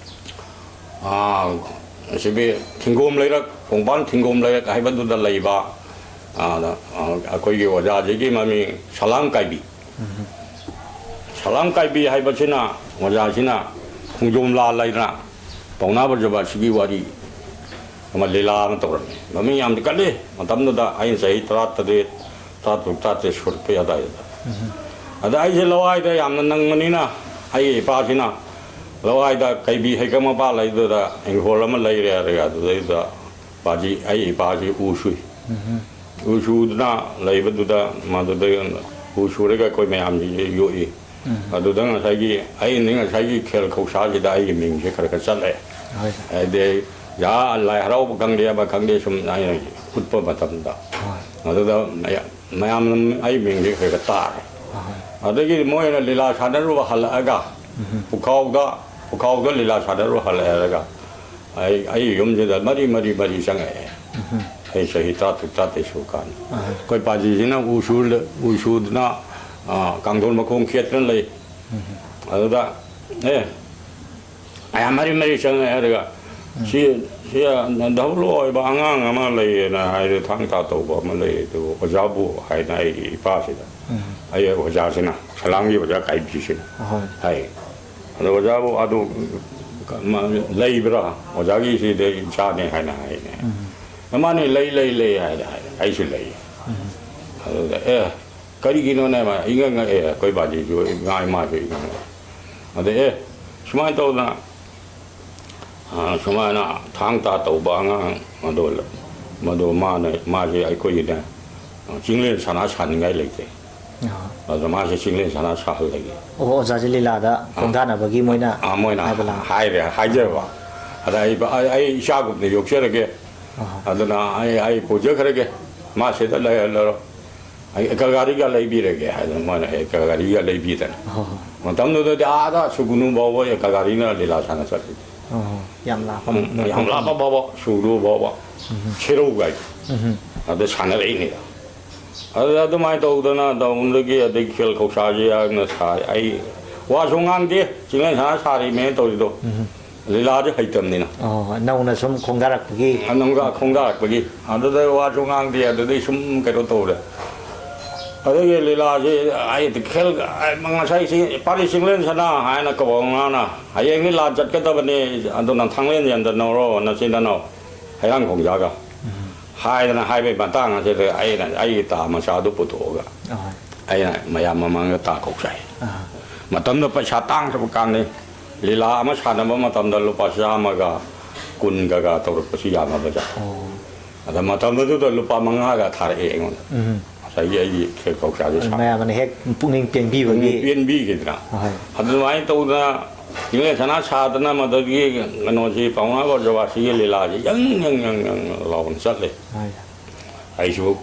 ꯑꯥ, ꯑꯁꯤꯒꯤ ꯊꯤꯡꯒꯣꯝ ꯂꯩꯔꯛ, ꯀꯣꯡꯄꯥꯟ ꯊꯤꯡꯒꯣꯝ ꯂꯩꯔꯛ ꯍꯥꯏꯕꯗꯨꯗ ꯂꯩꯕ, ꯑꯥ, ꯑꯥ, ꯑꯩꯈꯣꯏꯒꯤ ꯑꯣꯖꯥꯁꯤꯒꯤ ꯃꯃꯤꯡ ꯁꯂꯥꯝ ꯀꯥꯏꯕꯤ꯫ ꯁꯂꯥꯝ ꯀꯥꯏꯕꯤ ꯍꯥꯏꯕꯁꯤꯅ, ꯑꯣꯖꯥꯁꯤꯅ ꯈꯣꯡꯖꯣꯝ ꯂꯥꯜ ꯂꯩꯗꯅ ꯄꯥꯎꯅꯥ ꯕ꯭ꯔꯖꯕꯥꯁꯤꯒꯤ ꯋꯥꯔꯤ ꯑꯃ, ꯂꯤꯂꯥ ꯑꯃ ꯇꯧꯔꯝꯃꯤ꯫ ꯃꯃꯤꯡ ꯌꯥꯝꯗꯤ ꯀꯜꯂꯤ꯫ ꯃꯇꯝꯗꯨꯗ ꯑꯩꯅ ꯆꯍꯤ ꯇꯔꯥꯇꯔꯦꯠ, ꯇꯔꯥꯇꯔꯨꯛ, ꯇꯔꯥꯇꯔꯦꯠ ꯁꯨꯔꯛꯄ ꯑꯗꯨꯋꯥꯏꯗꯨꯗ꯫ ꯑꯗ ꯑꯩꯁꯦ ꯂꯋꯥꯏꯗ ꯌꯥꯝꯅ ꯅꯪꯕꯅꯤꯅ ꯑꯩꯒꯤ ꯏꯄꯥꯁꯤꯅ ꯂꯋꯥꯏꯗ ꯀꯩꯕꯤ ꯍꯩꯀꯛ ꯃꯄꯥ ꯂꯩꯗꯨꯗ ꯏꯪꯈꯣꯜ ꯑꯃ ꯂꯩꯔꯦ ꯍꯥꯏꯔꯒ ꯑꯗꯨꯗꯩꯗꯨꯗ ꯄꯥꯖꯤ, ꯑꯩ ꯏꯄꯥꯁꯤ ꯎ ꯁꯨꯏ꯫ ꯎ ꯁꯨꯗꯨꯅ ꯂꯩꯕꯗꯨꯗ ꯃꯗꯨꯗ ꯎ ꯁꯨꯔꯒ ꯑꯩꯈꯣꯏ ꯃꯌꯥꯝꯁꯤ ꯌꯣꯛꯏ꯫ ꯑꯗꯨꯗ ꯉꯁꯥꯏꯒꯤ ꯑꯩꯅ ꯉꯁꯥꯏꯒꯤ ꯈꯦꯜ ꯈꯧꯁꯥꯁꯤꯗ ꯑꯩꯒꯤ ꯃꯤꯡꯁꯦ ꯈꯔ ꯈꯔ ꯆꯠꯂꯦ꯫ ꯍꯣꯏ ꯁꯥꯔ꯫ ꯍꯥꯏꯗꯤ ꯌꯥ ꯂꯥꯏ ꯍꯔꯥꯎꯕ ꯈꯪꯗꯦ ꯑꯃ ꯈꯪꯗꯦ ꯁꯨꯝ ꯑꯩꯅ ꯎꯠꯄ ꯃꯇꯝꯗ ꯍꯣꯏ꯫ ꯑꯗꯨꯗ ꯃꯌꯥ-, ꯃꯌꯥꯝꯅ ꯑꯩ ꯃꯤꯡꯁꯦ ꯈꯔ ꯈꯔ ꯇꯥꯔꯦ꯫ ꯍꯣꯏ꯫ ꯑꯗꯒꯤ ꯃꯣꯏꯅ ꯂꯤꯂꯥ ꯁꯥꯟꯅꯔꯨꯕ ꯍꯜꯂꯛꯑꯒ ꯄꯨꯈꯥꯎꯗ, ꯄꯨꯈꯥꯎꯗ ꯂꯤꯂꯥ ꯁꯥꯟꯅꯔꯨ ꯍꯜꯂꯛꯑꯦ ꯍꯥꯏꯔꯒ ꯑꯩ, ꯑꯩ ꯌꯨꯝꯁꯤꯗ ꯃꯔꯤ ꯃꯔꯤ ꯃꯔꯤ ꯆꯪꯉꯛꯑꯦ꯫ ꯑꯩ ꯆꯍꯤ ꯇꯔꯥꯇꯔꯨꯛ ꯇꯔꯥꯇꯔꯦꯠ ꯁꯨꯔꯀꯥꯟꯗ꯫ ꯑꯩꯈꯣꯏ ꯄꯥꯖꯤꯁꯤꯅ ꯎ ꯁꯨ-, ꯎ ꯁꯨꯗꯅ, ꯑ, ꯀꯥꯡꯊꯣꯟ ꯃꯈꯣꯡ ꯈꯦꯠꯇꯅ ꯂꯩ꯫ ꯑꯗꯨꯗ, ꯑꯦ, ꯃꯌꯥꯝ ꯃꯔꯤ ꯃꯔꯤ ꯆꯪꯉꯛꯑꯦ꯫ ꯑꯗꯨꯒ ꯁꯤ, ꯁꯤ ꯙꯧꯂꯣ ꯑꯣꯏꯕ ꯑꯉꯥꯡ ꯑꯃ ꯂꯩꯌꯦꯅ ꯍꯥꯏꯔꯦ, ꯊꯥꯡ ꯇꯥ ꯇꯧꯕ ꯑꯃ ꯂꯩꯌꯦ꯫ ꯑꯗꯨ ꯑꯣꯖꯥꯕꯨ ꯍꯥꯏꯅ ꯑꯩꯒꯤ ꯏꯄꯥꯁꯤꯗ, ꯑꯩ ꯑꯣꯖꯥꯁꯤꯅ, ꯁꯂꯥꯝꯒꯤ ꯑꯣꯖꯥ ꯀꯥꯏꯕꯤꯁꯤꯅ ꯑꯍꯣꯏ꯫ ꯍꯥꯏ꯫ ꯑꯗꯣ ꯑꯣꯖꯥꯕꯨ ꯑꯗꯨ ꯀ-, ꯃ-, "ꯂꯩꯕ꯭ꯔꯥ? ꯑꯣꯖꯥꯒꯤ ꯁꯤꯗ ꯏꯆꯥꯅꯦ" ꯍꯥꯏꯅ ꯍꯥꯏꯅꯦ꯫ ꯎꯝ꯫ "ꯃꯥꯅꯦ, ꯂꯩ, ꯂꯩ, ꯂꯩ" ꯍꯥꯏꯅ ꯍꯥꯏ꯫ "ꯑꯩꯁꯨ ꯂꯩ"꯫ ꯎꯝ꯫ ꯑꯗꯨꯗ, "ꯑꯦ, ꯀꯔꯤꯒꯤꯅꯣꯅꯦ?" ꯃꯥ ꯏꯉꯛ ꯉꯛꯑꯦ, ꯑꯩꯈꯣꯏ ꯕꯥꯖꯤꯁꯨ, ꯏꯃꯥ, ꯏꯃꯥꯁꯨ ꯏꯉꯛ ꯉꯛꯑꯦ꯫ ꯑꯗ, "ꯑꯦ, ꯁꯨꯃꯥꯏꯅ ꯇꯧꯗꯅ, ꯑ, ꯁꯨꯃꯥꯏꯅ ꯊꯥꯡ ꯇꯥ ꯇꯧꯕ ꯑꯉꯥꯡ ꯑꯗꯣ, ꯃꯗꯣ ꯃꯥꯅ, ꯃꯥꯁꯦ ꯑꯩꯈꯣꯏꯒꯤꯅꯦ, ꯆꯤꯡꯂꯦꯟ ꯁꯅꯥ ꯁꯥꯅꯤꯡꯉꯥꯏ ꯂꯩꯇꯦ꯫ ꯑꯥ꯫ ꯑꯗꯣ ꯃꯥꯁꯦ ꯆꯤꯡꯂꯦꯟ ꯁꯅꯥ ꯁꯥꯍꯜꯂꯒꯦ"꯫ ꯑꯣ, ꯑꯣꯖꯥꯁꯦ ꯂꯤꯂꯥꯗ ꯑꯥ꯫ ꯈꯣꯡꯗꯥꯅꯕꯒꯤ ꯃꯣꯏꯅ ꯑꯥ, ꯃꯣꯏꯅ ꯍꯥꯏꯕ ꯂꯥꯡ-꯫ ꯍꯥꯏꯔꯦ, ꯍꯥꯏꯖꯕ꯫ ꯑꯗ ꯑꯩ, ꯑꯩ, "ꯑꯩ ꯏꯆꯥꯒꯨꯝꯅ ꯌꯣꯛꯆꯔꯒꯦ꯫ ꯑꯥ꯫ ꯑꯗꯨꯅ ꯑꯩ, ꯑꯩ ꯄꯨꯖꯈ꯭ꯔꯒꯦ꯫ ꯃꯥ ꯁꯤꯗ ꯂꯩꯍꯜꯂꯔꯣ꯫ ꯑꯩ ꯀꯒꯥꯔꯤꯒ ꯂꯩꯕꯤꯔꯒꯦ" ꯍꯥꯏꯗꯅ ꯃꯣꯏꯅ ꯑꯦ ꯀꯒꯥꯔꯤꯒ ꯂꯩꯕꯤꯗꯅ꯫ ꯑꯣ꯫ ꯃꯇꯝꯗꯨꯗꯗꯤ ꯑꯥꯗ ꯁꯨꯒꯨꯅꯨ ꯐꯥꯎꯕ ꯑꯦ ꯀꯒꯥꯔꯤꯅ ꯂꯤꯂꯥ ꯁꯥꯟꯅ ꯆꯠꯂꯤ꯫ ꯑꯣ, ꯌꯥꯝ ꯂꯥꯞꯄ ꯎꯝ, ꯃꯐꯝ꯫ ꯌꯥꯝ ꯂꯥꯞꯄ ꯐꯥꯎꯕ, ꯁꯨꯒꯨꯅꯨ ꯐꯥꯎꯕ꯫ ꯎꯝ꯫ ꯁꯦꯔꯧꯒꯥꯏ꯫ ꯎꯝ꯫ ꯑꯗ ꯁꯥꯟꯅꯔꯛꯏꯅꯤꯗ꯫ ꯑꯗꯨꯗ ꯑꯗꯨꯃꯥꯏꯅ ꯇꯧꯗꯅ ꯇꯧꯕꯗꯒꯤ ꯑꯗꯩ ꯈꯦꯜ ꯈꯧꯁꯥꯁꯦ ꯌꯥꯝꯅ ꯁꯥꯏ꯫ ꯑꯩ ꯋꯥꯁꯨ ꯉꯥꯡꯗꯦ, ꯆꯤꯡꯂꯦꯟ ꯁꯅꯥ ꯁꯥꯔꯤꯃꯦꯅ ꯇꯧꯔꯤꯗꯣ꯫ ꯎꯝ꯫ ꯂꯤꯂꯥꯗꯤ ꯍꯩꯇꯕꯅꯤꯅ꯫ ꯑꯣ, ꯅꯧꯅ ꯁꯨꯝ ꯈꯣꯡꯗꯥꯔꯛꯄꯒꯤ꯫ ꯅꯧꯅ ꯈꯣꯡꯗꯥꯔꯛꯄꯒꯤ꯫ ꯑꯗꯨꯗ ꯋꯥꯁꯨ ꯉꯥꯡꯗꯦ, ꯑꯗꯨꯗꯩ ꯁꯨꯝ ꯀꯩꯅꯣ ꯇꯧꯔꯦ꯫ ꯑꯗꯒꯤ ꯂꯤꯂꯥꯁꯤ ꯑꯩ ꯈꯦꯜ-, ꯉꯁꯥꯏ ꯆꯤꯡ-, ꯄꯥꯔꯤ ꯆꯤꯡꯂꯦꯟ ꯁꯅꯥ ꯍꯥꯏꯅ ꯀꯧꯕ ꯑꯉꯥꯡꯅ, "ꯍꯌꯦꯡꯗꯤ ꯂꯥꯟ ꯆꯠꯀꯗꯕꯅꯤ, ꯑꯗꯨꯅ ꯊꯥꯡꯂꯦꯟ ꯌꯦꯟꯗꯅꯧꯔꯣ, ꯅꯆꯤꯟ ꯅꯅꯥꯎ ꯍꯩꯔꯥꯡ ꯈꯣꯡꯖꯥꯒ" ꯎꯝ꯫ ꯍꯥꯏꯗꯅ ꯍꯥꯏꯕꯒꯤ ꯃꯇꯥꯡ ꯑꯁꯤꯗ ꯑꯩꯅ ꯑꯩꯒꯤ ꯇꯥ ꯃꯆꯥꯗꯨ ꯄꯨꯊꯣꯛꯑꯒ ꯑꯍꯣꯏ꯫ ꯑꯩꯅ ꯃꯌꯥꯝ ꯃꯃꯥꯡꯗ ꯇꯥ ꯀꯧꯆꯥꯏ꯫ ꯑꯍꯥ꯫ ꯃꯇꯝꯗ ꯄꯩꯁꯥ ꯇꯥꯡꯈ꯭ꯔꯕ ꯀꯥꯟꯗ ꯂꯤꯂꯥ ꯑꯃ ꯁꯥꯟꯅꯕ ꯃꯇꯝꯗ ꯂꯨꯄꯥ ꯆꯥꯝꯃꯒ ꯀꯨꯟꯒꯒ ꯇꯧꯔꯛꯄꯁꯤ ꯌꯥꯝꯃꯕꯖꯥꯠ꯫ ꯑꯣ꯫ ꯑꯗ ꯃꯇꯝꯗꯨꯗ ꯂꯨꯄꯥ ꯃꯉꯥꯒ ꯊꯥꯔꯛꯑꯦ ꯑꯩꯉꯣꯟꯗ꯫ ꯎꯝ꯫ ꯉꯁꯥꯏꯒꯤ ꯑꯩꯒꯤ ꯈꯦꯜ ꯈꯧꯁꯥꯁꯦ ꯑꯗꯨ ꯁꯥ-, ꯃꯌꯥꯝꯅ ꯍꯦꯛ ꯄꯨꯛꯅꯤꯡ ꯄꯦꯟꯕꯤꯕꯒꯤ꯫ ꯄꯨꯛꯅꯤꯡ ꯄꯦꯟꯕꯤꯈꯤꯗꯅ꯫ ꯑꯍꯣꯏ꯫ ꯑꯗꯨꯃꯥꯏꯅ ꯇꯧꯗꯅ ꯆꯤꯡꯂꯦꯟ ꯁꯅꯥ ꯁꯥꯗꯅ ꯃꯗꯨꯒꯤ ꯀꯩꯅꯣꯁꯤ ꯄꯥꯎꯅꯥ ꯕ꯭ꯔꯖꯕꯥꯁꯤꯒꯤ ꯂꯤꯂꯥꯁꯤ ꯌꯪ ꯌꯪ ꯌꯪ ꯌꯪ ꯂꯥꯎꯅ ꯆꯠꯂꯦ꯫ ꯍꯣꯏ꯫ ꯑꯩꯁꯨ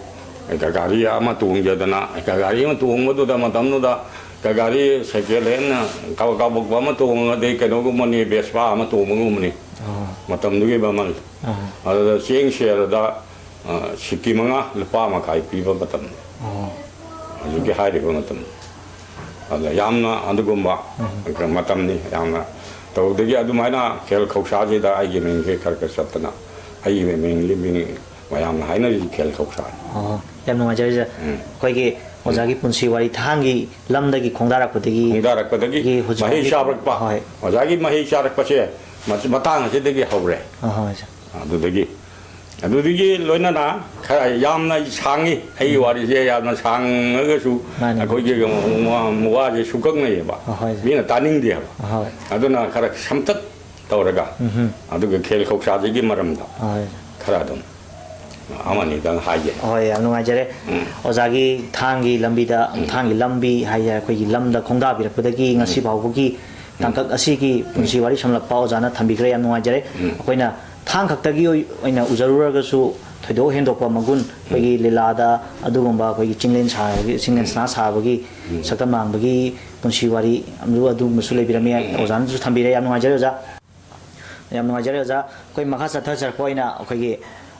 ꯒꯥꯔꯤ ꯑꯃ ꯇꯣꯡꯖꯗꯅ, ꯒꯥꯔꯤ ꯑꯃ ꯇꯣꯡꯕꯗꯨꯗ ꯃꯇꯝꯗꯨꯗ ꯒꯥꯔꯤ second hand ꯀꯥꯕꯛ ꯀꯥꯕꯛꯄ ꯑꯃ ꯇꯣꯡꯉꯒꯗꯤ ꯀꯩꯅꯣꯒꯨꯝꯕꯅꯤ, Vespa ꯑꯃ ꯇꯣꯡꯕꯒꯨꯝꯕꯅꯤ ꯑꯣ꯫ ꯃꯇꯝꯗꯨꯒꯤ ꯃꯃꯜ꯫ ꯑꯥ꯫ ꯑꯗꯨꯗ ꯆꯦꯡ ꯁꯦꯔꯗ, ꯑ, ꯁꯤꯀꯤ ꯃꯉꯥ ꯂꯨꯄꯥ ꯃꯈꯥꯏ ꯄꯤꯕ ꯃꯇꯝ꯫ ꯑꯣ꯫ ꯍꯧꯖꯤꯛꯀꯤ ꯍꯥꯏꯔꯤꯕ ꯃꯇꯝ꯫ ꯑꯗ ꯌꯥꯝꯅ ꯑꯗꯨꯒꯨꯝꯕ ꯎꯝ꯫ ꯃꯇꯝꯅꯤ꯫ ꯌꯥꯝꯅ ꯇꯧꯕꯗꯒꯤ ꯑꯗꯨꯃꯥꯏꯅ ꯈꯦꯜ ꯈꯧꯁꯥꯁꯤꯗ ꯑꯩꯒꯤ ꯃꯤꯡꯁꯦ ꯈꯔ ꯈꯔ ꯆꯠꯇꯅ ꯑꯩꯒꯤ ꯃꯤꯡꯒꯤ ꯃꯤꯡ ꯃꯌꯥꯝꯅ ꯍꯥꯏꯅꯔꯤꯁꯤ ꯈꯦꯜ ꯈꯧꯁꯥꯅꯤ꯫ ꯑꯣ, ꯌꯥꯝ ꯅꯨꯡꯉꯥꯏꯖꯔꯦ, ꯁꯥꯔ꯫ ꯎꯝ꯫ ꯑꯩꯈꯣꯏꯒꯤ ꯑꯣꯖꯥꯒꯤ ꯄꯨꯟꯁꯤ ꯋꯥꯔꯤ ꯊꯥꯡꯒꯤ ꯂꯝꯗꯒꯤ ꯈꯣꯡꯗꯥꯔꯛꯄꯗꯒꯤ ꯈꯣꯡꯗꯥꯔꯛꯄꯗꯒꯤ ꯒꯤ ꯍꯧꯖꯤꯛ ꯃꯍꯩ ꯐꯥꯎꯒꯤ ꯆꯥꯔꯛꯄ, ꯍꯣꯏ꯫ ꯑꯣꯖꯥꯒꯤ ꯃꯍꯩ ꯆꯥꯔꯛꯄꯁꯦ ꯃꯆ-, ꯃꯇꯥꯡ ꯑꯁꯤꯗꯒꯤ ꯍꯧꯔꯦ꯫ ꯑ, ꯍꯣꯏ, ꯁꯥꯔ꯫ ꯑꯗꯨꯗꯒꯤ, ꯑꯗꯨꯗꯒꯤ ꯂꯣꯏꯅꯅ ꯈꯔ ꯌꯥꯝꯅ ꯁꯥꯡꯉꯤ꯫ ꯑꯩꯒꯤ ꯎꯝ꯫ ꯋꯥꯔꯤꯁꯦ ꯌꯥꯝꯅ ꯁꯥꯡꯉꯒꯁꯨ ꯃꯥꯅꯤ꯫ ꯑꯩꯈꯣꯏꯒꯤ ꯋꯥꯁꯦ ꯁꯨꯀꯛꯅꯩꯌꯦꯕ꯫ ꯑ, ꯍꯣꯏ, ꯁꯥꯔ꯫ ꯃꯤꯅ ꯇꯥꯅꯤꯡꯗꯦꯕ꯫ ꯑ, ꯍꯣꯏ꯫ ꯑꯗꯨꯅ ꯈꯔ ꯁꯝꯇꯛ ꯇꯧꯔꯒ, ꯎꯝꯍꯨꯝ꯫ ꯑꯗꯨꯒ ꯈꯦꯜ ꯈꯧꯁꯥꯁꯤꯒꯤ ꯃꯔꯝꯗ ꯍꯣꯏ꯫ ꯈꯔ ꯑꯗꯨꯝ ꯑꯃꯅꯤꯗꯪ ꯍꯥꯏꯒꯦ꯫ ꯍꯣꯏ, ꯌꯥꯝ ꯅꯨꯡꯉꯥꯏꯖꯔꯦ꯫ ꯎꯝ꯫ ꯑꯣꯖꯥꯒꯤ ꯊꯥꯡꯒꯤ ꯂꯝꯕꯤꯗ, ꯎꯝ꯫ ꯊꯥꯡꯒꯤ ꯂꯝꯕꯤ ꯍꯥꯏꯁꯦ ꯑꯩꯈꯣꯏꯒꯤ ꯂꯝꯗ ꯈꯣꯡꯗꯥꯕꯤꯔꯛꯄꯗꯒꯤ ꯎꯝ꯫ ꯉꯁꯤ ꯐꯥꯎꯕꯒꯤ ꯎꯝ꯫ ꯇꯥꯡꯀꯛ ꯑꯁꯤꯒꯤ ꯎꯝ꯫ ꯄꯨꯟꯁꯤ ꯋꯥꯔꯤ ꯁꯝꯂꯞꯄ ꯑꯣꯖꯥꯅ ꯊꯝꯕꯤꯈ꯭ꯔꯦ, ꯌꯥꯝ ꯅꯨꯡꯉꯥꯏꯖꯔꯦ꯫ ꯎꯝ꯫ ꯑꯩꯈꯣꯏꯅ ꯊꯥꯡ ꯈꯛꯇꯒꯤ ꯑꯣꯏ-, ꯑꯣꯏꯅ ꯎꯖꯔꯨꯔꯒꯁꯨ ꯊꯣꯏꯗꯣꯛ ꯍꯦꯟꯗꯣꯛꯄ ꯃꯒꯨꯟ, ꯑꯩꯈꯣꯏꯒꯤ ꯎꯝ꯫ ꯂꯤꯂꯥꯗ ꯑꯗꯨꯒꯨꯝꯕ ꯑꯩꯈꯣꯏꯒꯤ ꯆꯤꯡꯂꯦꯟ ꯁꯥꯕꯒꯤ, ꯆꯤꯡꯂꯦꯟ ꯎꯝ꯫ ꯁꯅꯥ ꯁꯥꯕꯒꯤ, ꯎꯝ꯫ ꯁꯛꯇꯝ ꯂꯥꯡꯕꯒꯤ ꯄꯨꯟꯁꯤ ꯋꯥꯔꯤ ꯑꯗꯨ-, ꯑꯗꯨꯒꯨꯝꯕꯁꯨ ꯂꯩꯕꯤꯔꯝꯃꯤ꯫ ꯎꯝ꯫ ꯑꯣꯖꯥꯅꯁꯨ ꯊꯝꯕꯤꯔꯦ, ꯌꯥꯝ ꯅꯨꯡꯉꯥꯏꯖꯔꯦ ꯑꯣꯖꯥ꯫ ꯌꯥꯝ ꯅꯨꯡꯉꯥꯏꯖꯔꯦ ꯑꯣꯖꯥ꯫ ꯑꯩꯈꯣꯏ ꯃꯈꯥ ꯆꯠꯊꯖꯔꯛꯄ ꯑꯣꯏꯅ ꯑꯩꯈꯣꯏꯒꯤ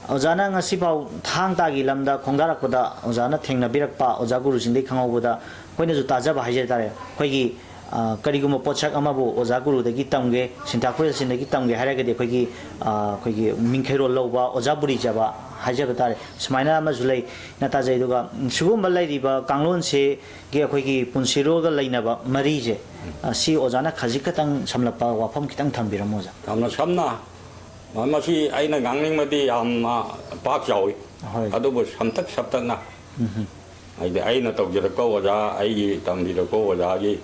ꯑꯣꯖꯥꯅ ꯉꯁꯤꯐꯥꯎ ꯊꯥꯡ ꯇꯥꯒꯤ ꯂꯝꯗ ꯈꯣꯡꯗꯥꯔꯛꯄꯗ ꯑꯣꯖꯥꯅ ꯊꯦꯡꯅꯕꯤꯔꯛꯄ ꯑꯣꯖꯥ ꯒꯨꯔꯨꯁꯤꯡꯗꯒꯤ ꯈꯪꯍꯧꯕꯗ ꯑꯩꯈꯣꯏꯅꯁꯨ ꯇꯥꯖꯕ ꯍꯥꯏꯖ ꯇꯥꯔꯦ꯫ ꯑꯩꯈꯣꯏꯒꯤ, ꯑ, ꯀꯔꯤꯒꯨꯝꯕ ꯄꯣꯠꯁꯛ ꯑꯃꯕꯨ ꯑꯣꯖꯥ ꯒꯨꯔꯨꯗꯒꯤ ꯇꯝꯒꯦ, ꯁꯤꯟꯊꯥ ꯈꯨꯔꯦꯜꯁꯤꯡꯗꯒꯤ ꯇꯝꯒꯦ ꯍꯥꯏꯔꯒꯗꯤ ꯑꯩꯈꯣꯏꯒꯤ, ꯑ, ꯑꯩꯈꯣꯏꯒꯤ ꯃꯤꯡꯈꯩꯔꯣꯜ ꯂꯧꯕ ꯑꯣꯖꯥ ꯕꯨꯔꯤꯖꯕ ꯍꯥꯏꯖꯕ ꯇꯥꯔꯦ꯫ ꯁꯨꯃꯥꯏꯅ ꯑꯃꯁꯨ ꯂꯩꯅ ꯇꯥꯖꯩ꯫ ꯑꯗꯨꯒ ꯁꯤꯒꯨꯝꯕ ꯂꯩꯔꯤꯕ ꯀꯥꯡꯂꯣꯟꯁꯦ ꯒꯤ ꯑꯩꯈꯣꯏꯒꯤ ꯄꯨꯟꯁꯤꯔꯣꯜꯒ ꯂꯩꯅꯕ ꯃꯔꯤꯁꯦ, ꯎꯝ꯫ ꯑ, ꯁꯤ ꯑꯣꯖꯥꯅ ꯈꯖꯤꯛ ꯈꯛꯇꯪ ꯁꯝꯂꯞꯄ ꯋꯥꯐꯝ ꯈꯤꯇꯪ ꯊꯝꯕꯤꯔꯝꯃꯣ ꯑꯣꯖꯥ꯫ ꯌꯥꯝꯅ ꯁꯝꯅ, ꯃ-, ꯃꯁꯤ ꯑꯩꯅ ꯉꯥꯡꯅꯤꯡꯕꯗꯤ ꯌꯥꯝꯅ ꯄꯥꯛ ꯆꯥꯎꯏ꯫ ꯍꯣꯏ꯫ ꯑꯗꯨꯕꯨ ꯁꯝꯇꯛ ꯁꯞꯇꯛꯅ, ꯎꯝ꯫ ꯍꯥꯏꯗꯤ ꯑꯩꯅ ꯇꯧꯖꯔꯛꯄ ꯑꯣꯖꯥ, ꯑꯩꯒꯤ ꯇꯝꯕꯤꯔꯛꯄ ꯑꯣꯖꯥꯒꯤ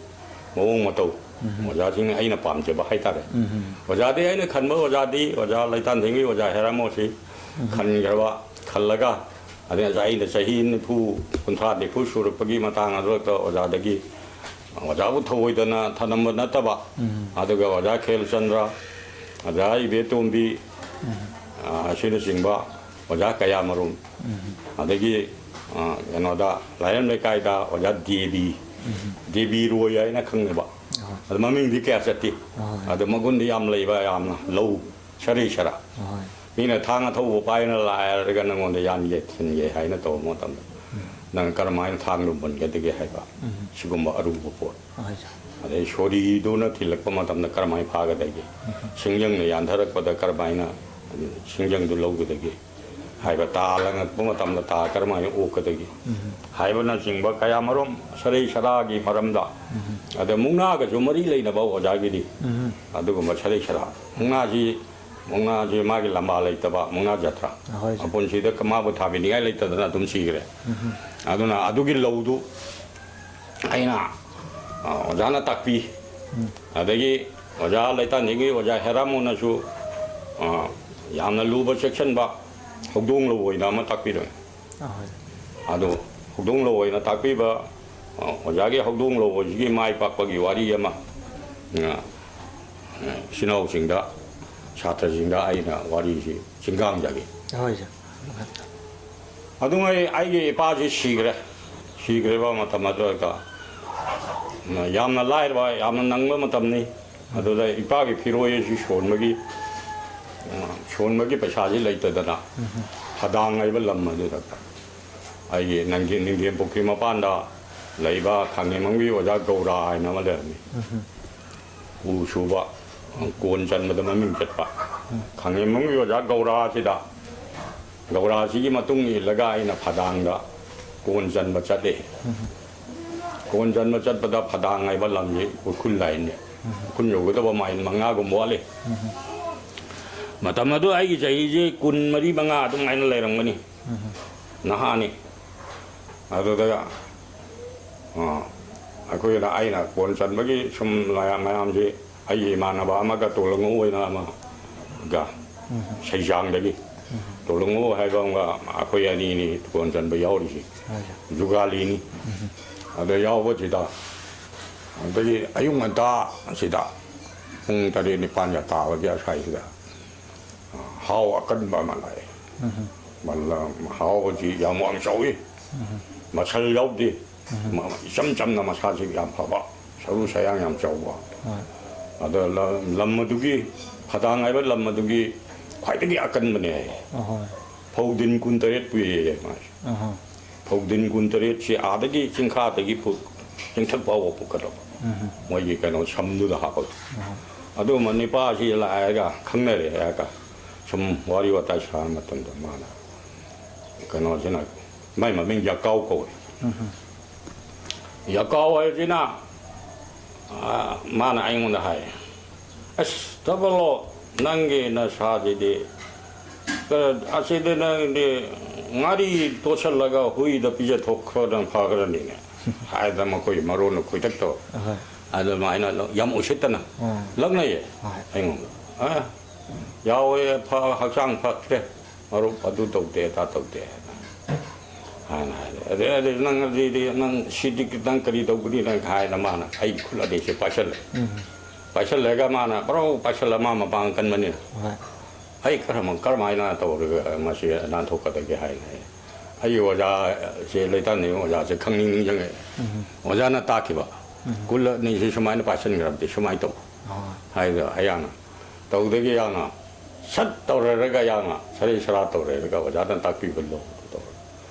ꯃꯑꯣꯡ ꯃꯇꯧ, ꯎꯝ꯫ ꯑꯣꯖꯥꯁꯤꯡꯅ ꯑꯩꯅ ꯄꯥꯝꯖꯕ ꯍꯥꯏꯇꯥꯔꯦ꯫ ꯎꯝ꯫ ꯑꯣꯖꯥꯗꯤ ꯑꯩꯅ ꯈꯟꯕ ꯑꯣꯖꯥꯗꯤ ꯑꯣꯖꯥ ꯂꯩꯇꯥꯟꯊꯦꯡꯒꯤ ꯑꯣꯖꯥ ꯍꯦꯔꯥꯃꯣꯁꯤ ꯎꯝ꯫ ꯈꯟꯈ꯭ꯔꯕ, ꯈꯜꯂꯒ ꯑꯗꯩ ꯑꯩꯅ ꯆꯍꯤ ꯅꯤꯐꯨ, ꯀꯨꯟꯊ꯭ꯔꯥ ꯅꯤꯐꯨ ꯁꯨꯔꯛꯄꯒꯤ ꯃꯇꯥꯡ ꯑꯗꯨꯗ ꯑꯣꯖꯥꯗꯒꯤ, ꯑꯣꯖꯥꯕꯨ ꯊꯧꯑꯣꯏꯗꯅ ꯊꯅꯝꯕ ꯅꯠꯇꯕ, ꯎꯝ꯫ ꯑꯗꯨꯒ ꯑꯣꯖꯥ ꯈꯦꯜꯆꯟꯗ꯭ꯔ, ꯑꯣꯖꯥ ꯏꯕꯦꯇꯣꯝꯕꯤ, ꯎꯝ꯫ ꯑ, ꯑꯁꯤꯅꯆꯤꯡꯕ ꯑꯣꯖꯥ ꯀꯌꯥꯃꯔꯨꯝ, ꯎꯝ꯫ ꯑꯗꯒꯤ, ꯑ, ꯀꯩꯅꯣꯗ, ꯂꯥꯏꯔꯦꯝ ꯂꯩꯀꯥꯏꯗ ꯑꯣꯖꯥ ꯗꯦꯕꯤ, ꯎꯝ꯫ ꯗꯦꯕꯤ ꯔꯣꯏ ꯍꯥꯏꯅ ꯈꯪꯅꯕ꯫ ꯑꯍꯣꯏ꯫ ꯑꯗꯨ ꯃꯃꯤꯡꯗꯤ ꯀꯌꯥ ꯆꯠꯇꯦ꯫ ꯑꯍꯣꯏ꯫ ꯑꯗꯨ ꯃꯒꯨꯟꯗꯤ ꯌꯥꯝ ꯂꯩꯕ, ꯌꯥꯝꯅ ꯂꯧ ꯁꯔꯤ ꯁꯔꯥ꯫ ꯑꯍꯣꯏ꯫ ꯃꯤꯅ ꯊꯥꯡ ꯑꯊꯧꯕ ꯄꯥꯏꯅ ꯂꯥꯛꯑꯦ ꯍꯥꯏꯔꯒ ꯅꯪꯉꯣꯟꯗ ꯌꯥꯟꯒꯦ, ꯊꯤꯟꯒꯦ ꯍꯥꯏꯅ ꯇꯧꯕ ꯃꯇꯝꯗ, ꯎꯝ꯫ ꯅꯪ ꯀꯔꯝꯍꯥꯏꯅ ꯊꯥꯡꯗꯨ ꯃꯨꯟꯒꯗꯒꯦ ꯍꯥꯏꯕ, ꯎꯝ꯫ ꯁꯤꯒꯨꯝꯕ ꯑꯔꯨꯕ ꯄꯣꯠ꯫ ꯑꯍꯣꯏ, ꯁꯥꯔ꯫ ꯑꯗꯩ ꯁꯣꯔꯤꯗꯨꯅ ꯊꯤꯜꯂꯛꯄ ꯃꯇꯝꯗ ꯀꯔꯝꯍꯥꯏꯅ ꯐꯥꯒꯗꯒꯦ? ꯎꯝ꯫ ꯁꯤꯡꯖꯪꯅ ꯌꯥꯟꯊꯔꯛꯄꯗ ꯀꯔꯝꯍꯥꯏꯅ ꯁꯤꯡꯖꯪꯗꯨ ꯂꯧꯒꯗꯒꯦ? ꯍꯥꯏꯕ ꯇꯥ ꯂꯪꯉꯛꯄ ꯃꯇꯝꯗ ꯇꯥ ꯀꯔꯝꯍꯥꯏꯅ ꯑꯣꯛꯀꯗꯒꯦ ꯍꯥꯏꯕꯅꯆꯤꯡꯕ ꯀꯌꯥꯃꯔꯨꯝ ꯁꯔꯩ ꯁꯔꯥꯒꯤ ꯃꯔꯝꯗ, ꯑꯗ ꯃꯨꯛꯅꯥꯒꯁꯨ ꯃꯔꯤ ꯂꯩꯅꯕ ꯑꯣꯖꯥꯒꯤꯗꯤ ꯑꯗꯨꯒꯨꯝꯕ ꯁꯔꯩ ꯁꯔꯥ, ꯃꯨꯛꯅꯥꯁꯤ, ꯃꯨꯛꯅꯥꯁꯤ ꯃꯥꯒꯤ ꯂꯝꯕꯥ ꯂꯩꯇꯕ ꯃꯨꯛꯅꯥ ꯖꯇ꯭ꯔꯥ, ꯍꯣꯏ, ꯁꯥꯔ꯫ ꯃꯄꯨꯟꯁꯤꯗ ꯃꯥꯕꯨ ꯊꯥꯕꯤꯅꯤꯡꯉꯥꯏ ꯂꯩꯇꯗꯅ ꯑꯗꯨꯝ ꯁꯤꯈ꯭ꯔꯦ꯫ ꯑꯗꯨꯅ ꯑꯗꯨꯒꯤ ꯂꯧꯗꯨ ꯑꯩꯅ, ꯑ, ꯑꯣꯖꯥꯅ ꯇꯥꯛꯄꯤ꯫ ꯑꯗꯒꯤ ꯑꯣꯖꯥ ꯂꯩꯇꯥꯟꯖꯤꯡꯒꯤ ꯑꯣꯖꯥ ꯍꯦꯔꯥꯃꯣꯟꯅꯁꯨ, ꯑ, ꯌꯥꯝꯅ ꯂꯨꯕ ꯆꯦꯛꯁꯤꯟꯕ ꯍꯧꯗꯣꯡ ꯂꯧ ꯑꯣꯏꯅ ꯑꯃ ꯇꯥꯛꯄꯤꯔꯝꯃꯤ꯫ ꯑꯍꯣꯏ꯫ ꯑꯗꯨ ꯍꯧꯗꯣꯡ ꯂꯧ ꯑꯣꯏꯅ ꯇꯥꯛꯄꯤꯕ, ꯑ, ꯑꯣꯖꯥꯒꯤ ꯍꯧꯗꯣꯡ ꯂꯧ ꯑꯁꯤꯒꯤ ꯃꯥꯏ ꯄꯥꯛꯄꯒꯤ ꯋꯥꯔꯤ ꯑꯃ, ꯑ, ꯏꯆꯤꯟ ꯏꯅꯥꯎꯁꯤꯡꯗ, ꯁꯥꯇ꯭ꯔꯁꯤꯡꯗ ꯑꯩꯅ ꯋꯥꯔꯤꯁꯤ ꯆꯤꯡꯒꯥꯡꯖꯒꯦ꯫ ꯍꯣꯏ, ꯁꯥꯔ꯫ ꯑꯗꯨꯉꯩ ꯑꯩꯒꯤ ꯏꯄꯥꯁꯤ ꯁꯤꯈ꯭ꯔꯦ꯫ ꯁꯤꯈ꯭ꯔꯤꯕ ꯃꯇꯝ ꯑꯗꯨꯗ ꯌꯥꯝꯅ ꯂꯥꯏꯔꯕ, ꯌꯥꯝꯅ ꯅꯪꯕ ꯃꯇꯝꯅꯤ꯫ ꯑꯗꯨꯗ ꯏꯄꯥꯒꯤ ꯐꯤꯔꯣꯏ ꯑꯁꯤ ꯁꯣꯟꯕꯒꯤ, ꯁꯣꯟꯕꯒꯤ ꯄꯩꯁꯥꯁꯤ ꯂꯩꯇꯗꯅ ꯐꯗꯥꯡ ꯍꯥꯏꯕ ꯂꯝ ꯑꯗꯨꯗ ꯑꯩꯒꯤ ꯅꯪꯒꯤ ꯅꯤꯡꯊꯦꯝ ꯄꯨꯈ꯭ꯔꯤ ꯃꯄꯥꯟꯗ ꯂꯩꯕ ꯈꯥꯡꯉꯦꯝꯕꯝꯒꯤ ꯑꯣꯖꯥ ꯒꯧꯔꯥ ꯍꯥꯏꯅ ꯑꯃ ꯂꯩꯔꯝꯃꯤ꯫ ꯎ ꯁꯨꯕ, ꯀꯣꯟ ꯆꯟꯕꯗ ꯃꯃꯤꯡ ꯆꯠꯄ ꯈꯥꯡꯉꯦꯝꯕꯝꯒꯤ ꯑꯣꯖꯥ ꯒꯧꯔꯥꯁꯤꯗ, ꯒꯧꯔꯥꯁꯤꯒꯤ ꯃꯇꯨꯡ ꯏꯜꯂꯒ ꯑꯩꯅ ꯐꯗꯥꯡꯗ ꯀꯣꯟ ꯆꯟꯕ ꯆꯠꯂꯦ꯫ ꯀꯣꯟ ꯆꯟꯕ ꯆꯠꯄꯗ ꯐꯗꯥꯡ ꯍꯥꯏꯕ ꯂꯝꯁꯤ ꯎꯈ꯭ꯔꯨꯜ ꯂꯥꯏꯟꯅꯤ꯫ ꯎꯈ꯭ꯔꯨꯜ ꯌꯧꯒꯗꯕ ꯃꯥꯏꯜ ꯃꯉꯥꯒꯨꯝꯕ ꯋꯥꯠꯂꯤ꯫ ꯃꯇꯝ ꯑꯗꯨ ꯑꯩꯒꯤ ꯆꯍꯤꯁꯤ ꯀꯨꯟ ꯃꯔꯤ ꯃꯉꯥ ꯑꯗꯨꯃꯥꯏꯅ ꯂꯩꯔꯝꯒꯅꯤ꯫ ꯅꯍꯥꯅꯤ꯫ ꯑꯗꯨꯗ, ꯑ, ꯑꯩꯈꯣꯏꯅ, ꯑꯩꯅ ꯀꯣꯟ ꯆꯟꯕꯒꯤ ꯁꯨꯝ ꯃꯌꯥꯝ, ꯃꯌꯥꯝꯁꯤ ꯑꯩꯒꯤ ꯏꯃꯥꯟꯅꯕ ꯑꯃꯒ ꯇꯣꯂꯪꯉꯨ ꯑꯣꯏꯅ ꯑꯃꯒ ꯁꯩꯖꯥꯡꯗꯒꯤ ꯇꯣꯂꯪꯉꯨ ꯍꯥꯏꯕ ꯑꯃꯒ ꯑꯩꯈꯣꯏ ꯑꯅꯤꯅꯤ ꯀꯣꯟ ꯆꯟꯕ ꯌꯥꯎꯔꯤꯁꯤ꯫ ꯍꯣꯏ, ꯁꯥꯔ꯫ ꯖꯨꯒꯥꯂꯤꯅꯤ꯫ ꯑꯗ ꯌꯥꯎꯕꯁꯤꯗ ꯑꯗꯒꯤ ꯑꯌꯨꯛ ꯉꯟꯇꯥ ꯑꯁꯤꯗ ꯄꯨꯡ ꯇꯔꯦꯠ ꯅꯤꯄꯥꯟꯒ ꯇꯥꯕꯒꯤ ꯑꯁ꯭ꯋꯥꯏꯁꯤꯗ ꯍꯥꯎ ꯑꯀꯟꯕ ꯑꯃ ꯂꯥꯛꯑꯦ꯫ ꯃꯜꯂ-, ꯍꯥꯎꯕꯁꯤ ꯌꯥꯝ ꯋꯥꯡ ꯆꯥꯎꯏ꯫ ꯃꯁꯜ ꯌꯥꯎꯗꯦ꯫ ꯃ-, ꯏꯆꯝ ꯆꯝꯅ ꯃꯁꯥꯁꯤ ꯌꯥꯝ ꯐꯕ, ꯁꯔꯨ ꯁꯌꯥꯡ ꯌꯥꯝ ꯆꯥꯎꯕ꯫ ꯍꯣꯏ꯫ ꯑꯗ ꯂ-, ꯂꯝ ꯑꯗꯨꯒꯤ, ꯐꯗꯥꯡ ꯍꯥꯏꯕ ꯂꯝ ꯑꯗꯨꯒꯤ ꯈ꯭ꯋꯥꯏꯗꯒꯤ ꯑꯀꯟꯕꯅꯦ ꯍꯥꯏꯌꯦ꯫ ꯑꯍꯣꯏ꯫ ꯐꯧꯗꯤꯟ ꯀꯨꯟꯇꯔꯦꯠ ꯄꯨꯏꯌꯦ ꯃꯥꯁꯦ꯫ ꯑꯍꯣꯏ꯫ ꯐꯧꯗꯤꯟ ꯀꯨꯟꯇꯔꯦꯠꯁꯤ ꯑꯥꯗꯒꯤ ꯆꯤꯡꯈꯥꯗꯒꯤ ꯄꯨ-, ꯆꯤꯡꯊꯛ ꯐꯥꯎꯕ ꯄꯨꯈꯠꯂꯛꯄ꯫ ꯃꯣꯏꯒꯤ ꯀꯩꯅꯣ ꯁꯝꯗꯨꯗ ꯍꯥꯞꯄꯒ꯫ ꯑꯗꯨꯒꯨꯝꯕ ꯅꯤꯄꯥꯁꯤ ꯂꯥꯛꯑꯒ ꯈꯪꯅꯔꯦ ꯍꯥꯏꯔꯒ ꯁꯨꯝ ꯋꯥꯔꯤ ꯋꯥꯇꯥꯏ ꯁꯥꯕ ꯃꯇꯝꯗ ꯃꯥꯅ ꯀꯩꯅꯣꯁꯤꯅ, ꯃꯥꯏ ꯃꯃꯤꯡ ꯌꯥꯀꯥꯎ ꯀꯧꯏ꯫ ꯌꯥꯀꯥꯎ ꯍꯥꯏꯁꯤꯅ, ꯑ, ꯃꯥꯅ ꯑꯩꯉꯣꯟꯗ ꯍꯥꯏ, "ꯑꯁ, ꯊꯕꯛꯂꯣ, ꯅꯪꯒꯤ ꯅꯁꯥꯁꯤꯗꯤ, ꯀ-, ꯑꯁꯤꯗꯤ ꯅꯪꯗꯤ ꯉꯥꯔꯤ ꯇꯣꯠꯁꯤꯜꯂꯒ ꯍꯨꯏꯗ ꯄꯤꯖꯊꯣꯛꯈ꯭ꯔꯣꯅ ꯐꯈ꯭ꯔꯅꯤꯅꯦ" ꯍꯥꯏꯗꯅ ꯃꯈꯣꯏ ꯃꯔꯣꯟꯅ ꯈꯣꯏꯗꯛꯇꯕ꯫ ꯑꯍꯣꯏ꯫ ꯑꯗꯨꯃꯥꯏꯅ ꯂ-, ꯌꯥꯝ ꯎꯁꯤꯠꯇꯅ ꯑꯥ꯫ ꯂꯛꯅꯩꯌꯦ ꯍꯣꯏ꯫ ꯑꯩꯉꯣꯟꯗ꯫ "ꯑ, ꯌꯥꯎꯋꯦ, ꯐ-, ꯍꯛꯆꯥꯡ ꯐꯠꯇ꯭ꯔꯦ, ꯃꯔꯨꯞ, ꯑꯗꯨ ꯇꯧꯗꯦ, ꯑꯗꯥ ꯇꯧꯗꯦ" ꯍꯥꯏꯅ ꯍꯥꯏꯔꯦ꯫ ꯑꯗꯩ, "ꯑꯗꯩ ꯅꯪ ꯑꯗꯨꯗꯤ ꯅꯪ ꯁꯤꯗꯤ ꯅꯪ ꯀꯔꯤ ꯇꯧꯒꯅꯤ?" ꯅꯪ ꯍꯥꯏꯅ ꯃꯥꯅ ꯑꯩ ꯈꯨꯠ ꯑꯅꯤꯁꯦ ꯄꯥꯏꯁꯜꯂꯦ꯫ ꯎꯝ꯫ ꯄꯥꯏꯁꯜꯂꯒ ꯃꯥꯅ ꯄꯨꯔꯥ ꯄꯥꯏꯁꯜꯂ, ꯃꯥ ꯃꯄꯥꯡ ꯀꯟꯕꯅꯤꯅ꯫ ꯍꯣꯏ꯫ ꯑꯩ ꯀꯔꯝ-, ꯀꯔꯝꯍꯥꯏꯅ ꯇꯧꯔꯒ ꯃꯁꯤ ꯅꯥꯟꯊꯣꯛꯀꯗꯒꯦ ꯍꯥꯏꯅ ꯑꯩ, ꯑꯩꯒꯤ ꯑꯣꯖꯥꯁꯦ, ꯂꯩꯇꯥꯟꯅꯤꯡꯕ ꯑꯣꯖꯥꯁꯦ ꯈꯪꯅꯤꯡ ꯅꯤꯡꯁꯤꯡꯉꯛꯑꯦ꯫ ꯎꯝ꯫ ꯑꯣꯖꯥꯅ ꯇꯥꯛꯈꯤꯕ꯫ ꯎꯝ꯫ "ꯀꯨꯜ ꯑꯅꯤꯁꯤ ꯁꯨꯃꯥꯏꯅ ꯄꯥꯏꯁꯟꯈ꯭ꯔꯕꯗꯤ ꯁꯨꯃꯥꯏꯅ ꯇꯧ" ꯑꯣ꯫ ꯍꯥꯏꯗꯣ ꯑꯩꯍꯥꯛꯅ ꯇꯧꯗꯒꯤ ꯌꯥꯝꯅ ꯁꯠ ꯇꯧꯔꯦꯔꯒ ꯌꯥꯝꯅ ꯁꯔꯩ ꯁꯔꯥ ꯇꯧꯔꯦꯔꯒ ꯑꯣꯖꯥꯅ ꯇꯥꯛꯄꯤꯕ ꯂꯣ ꯇꯧꯔꯒ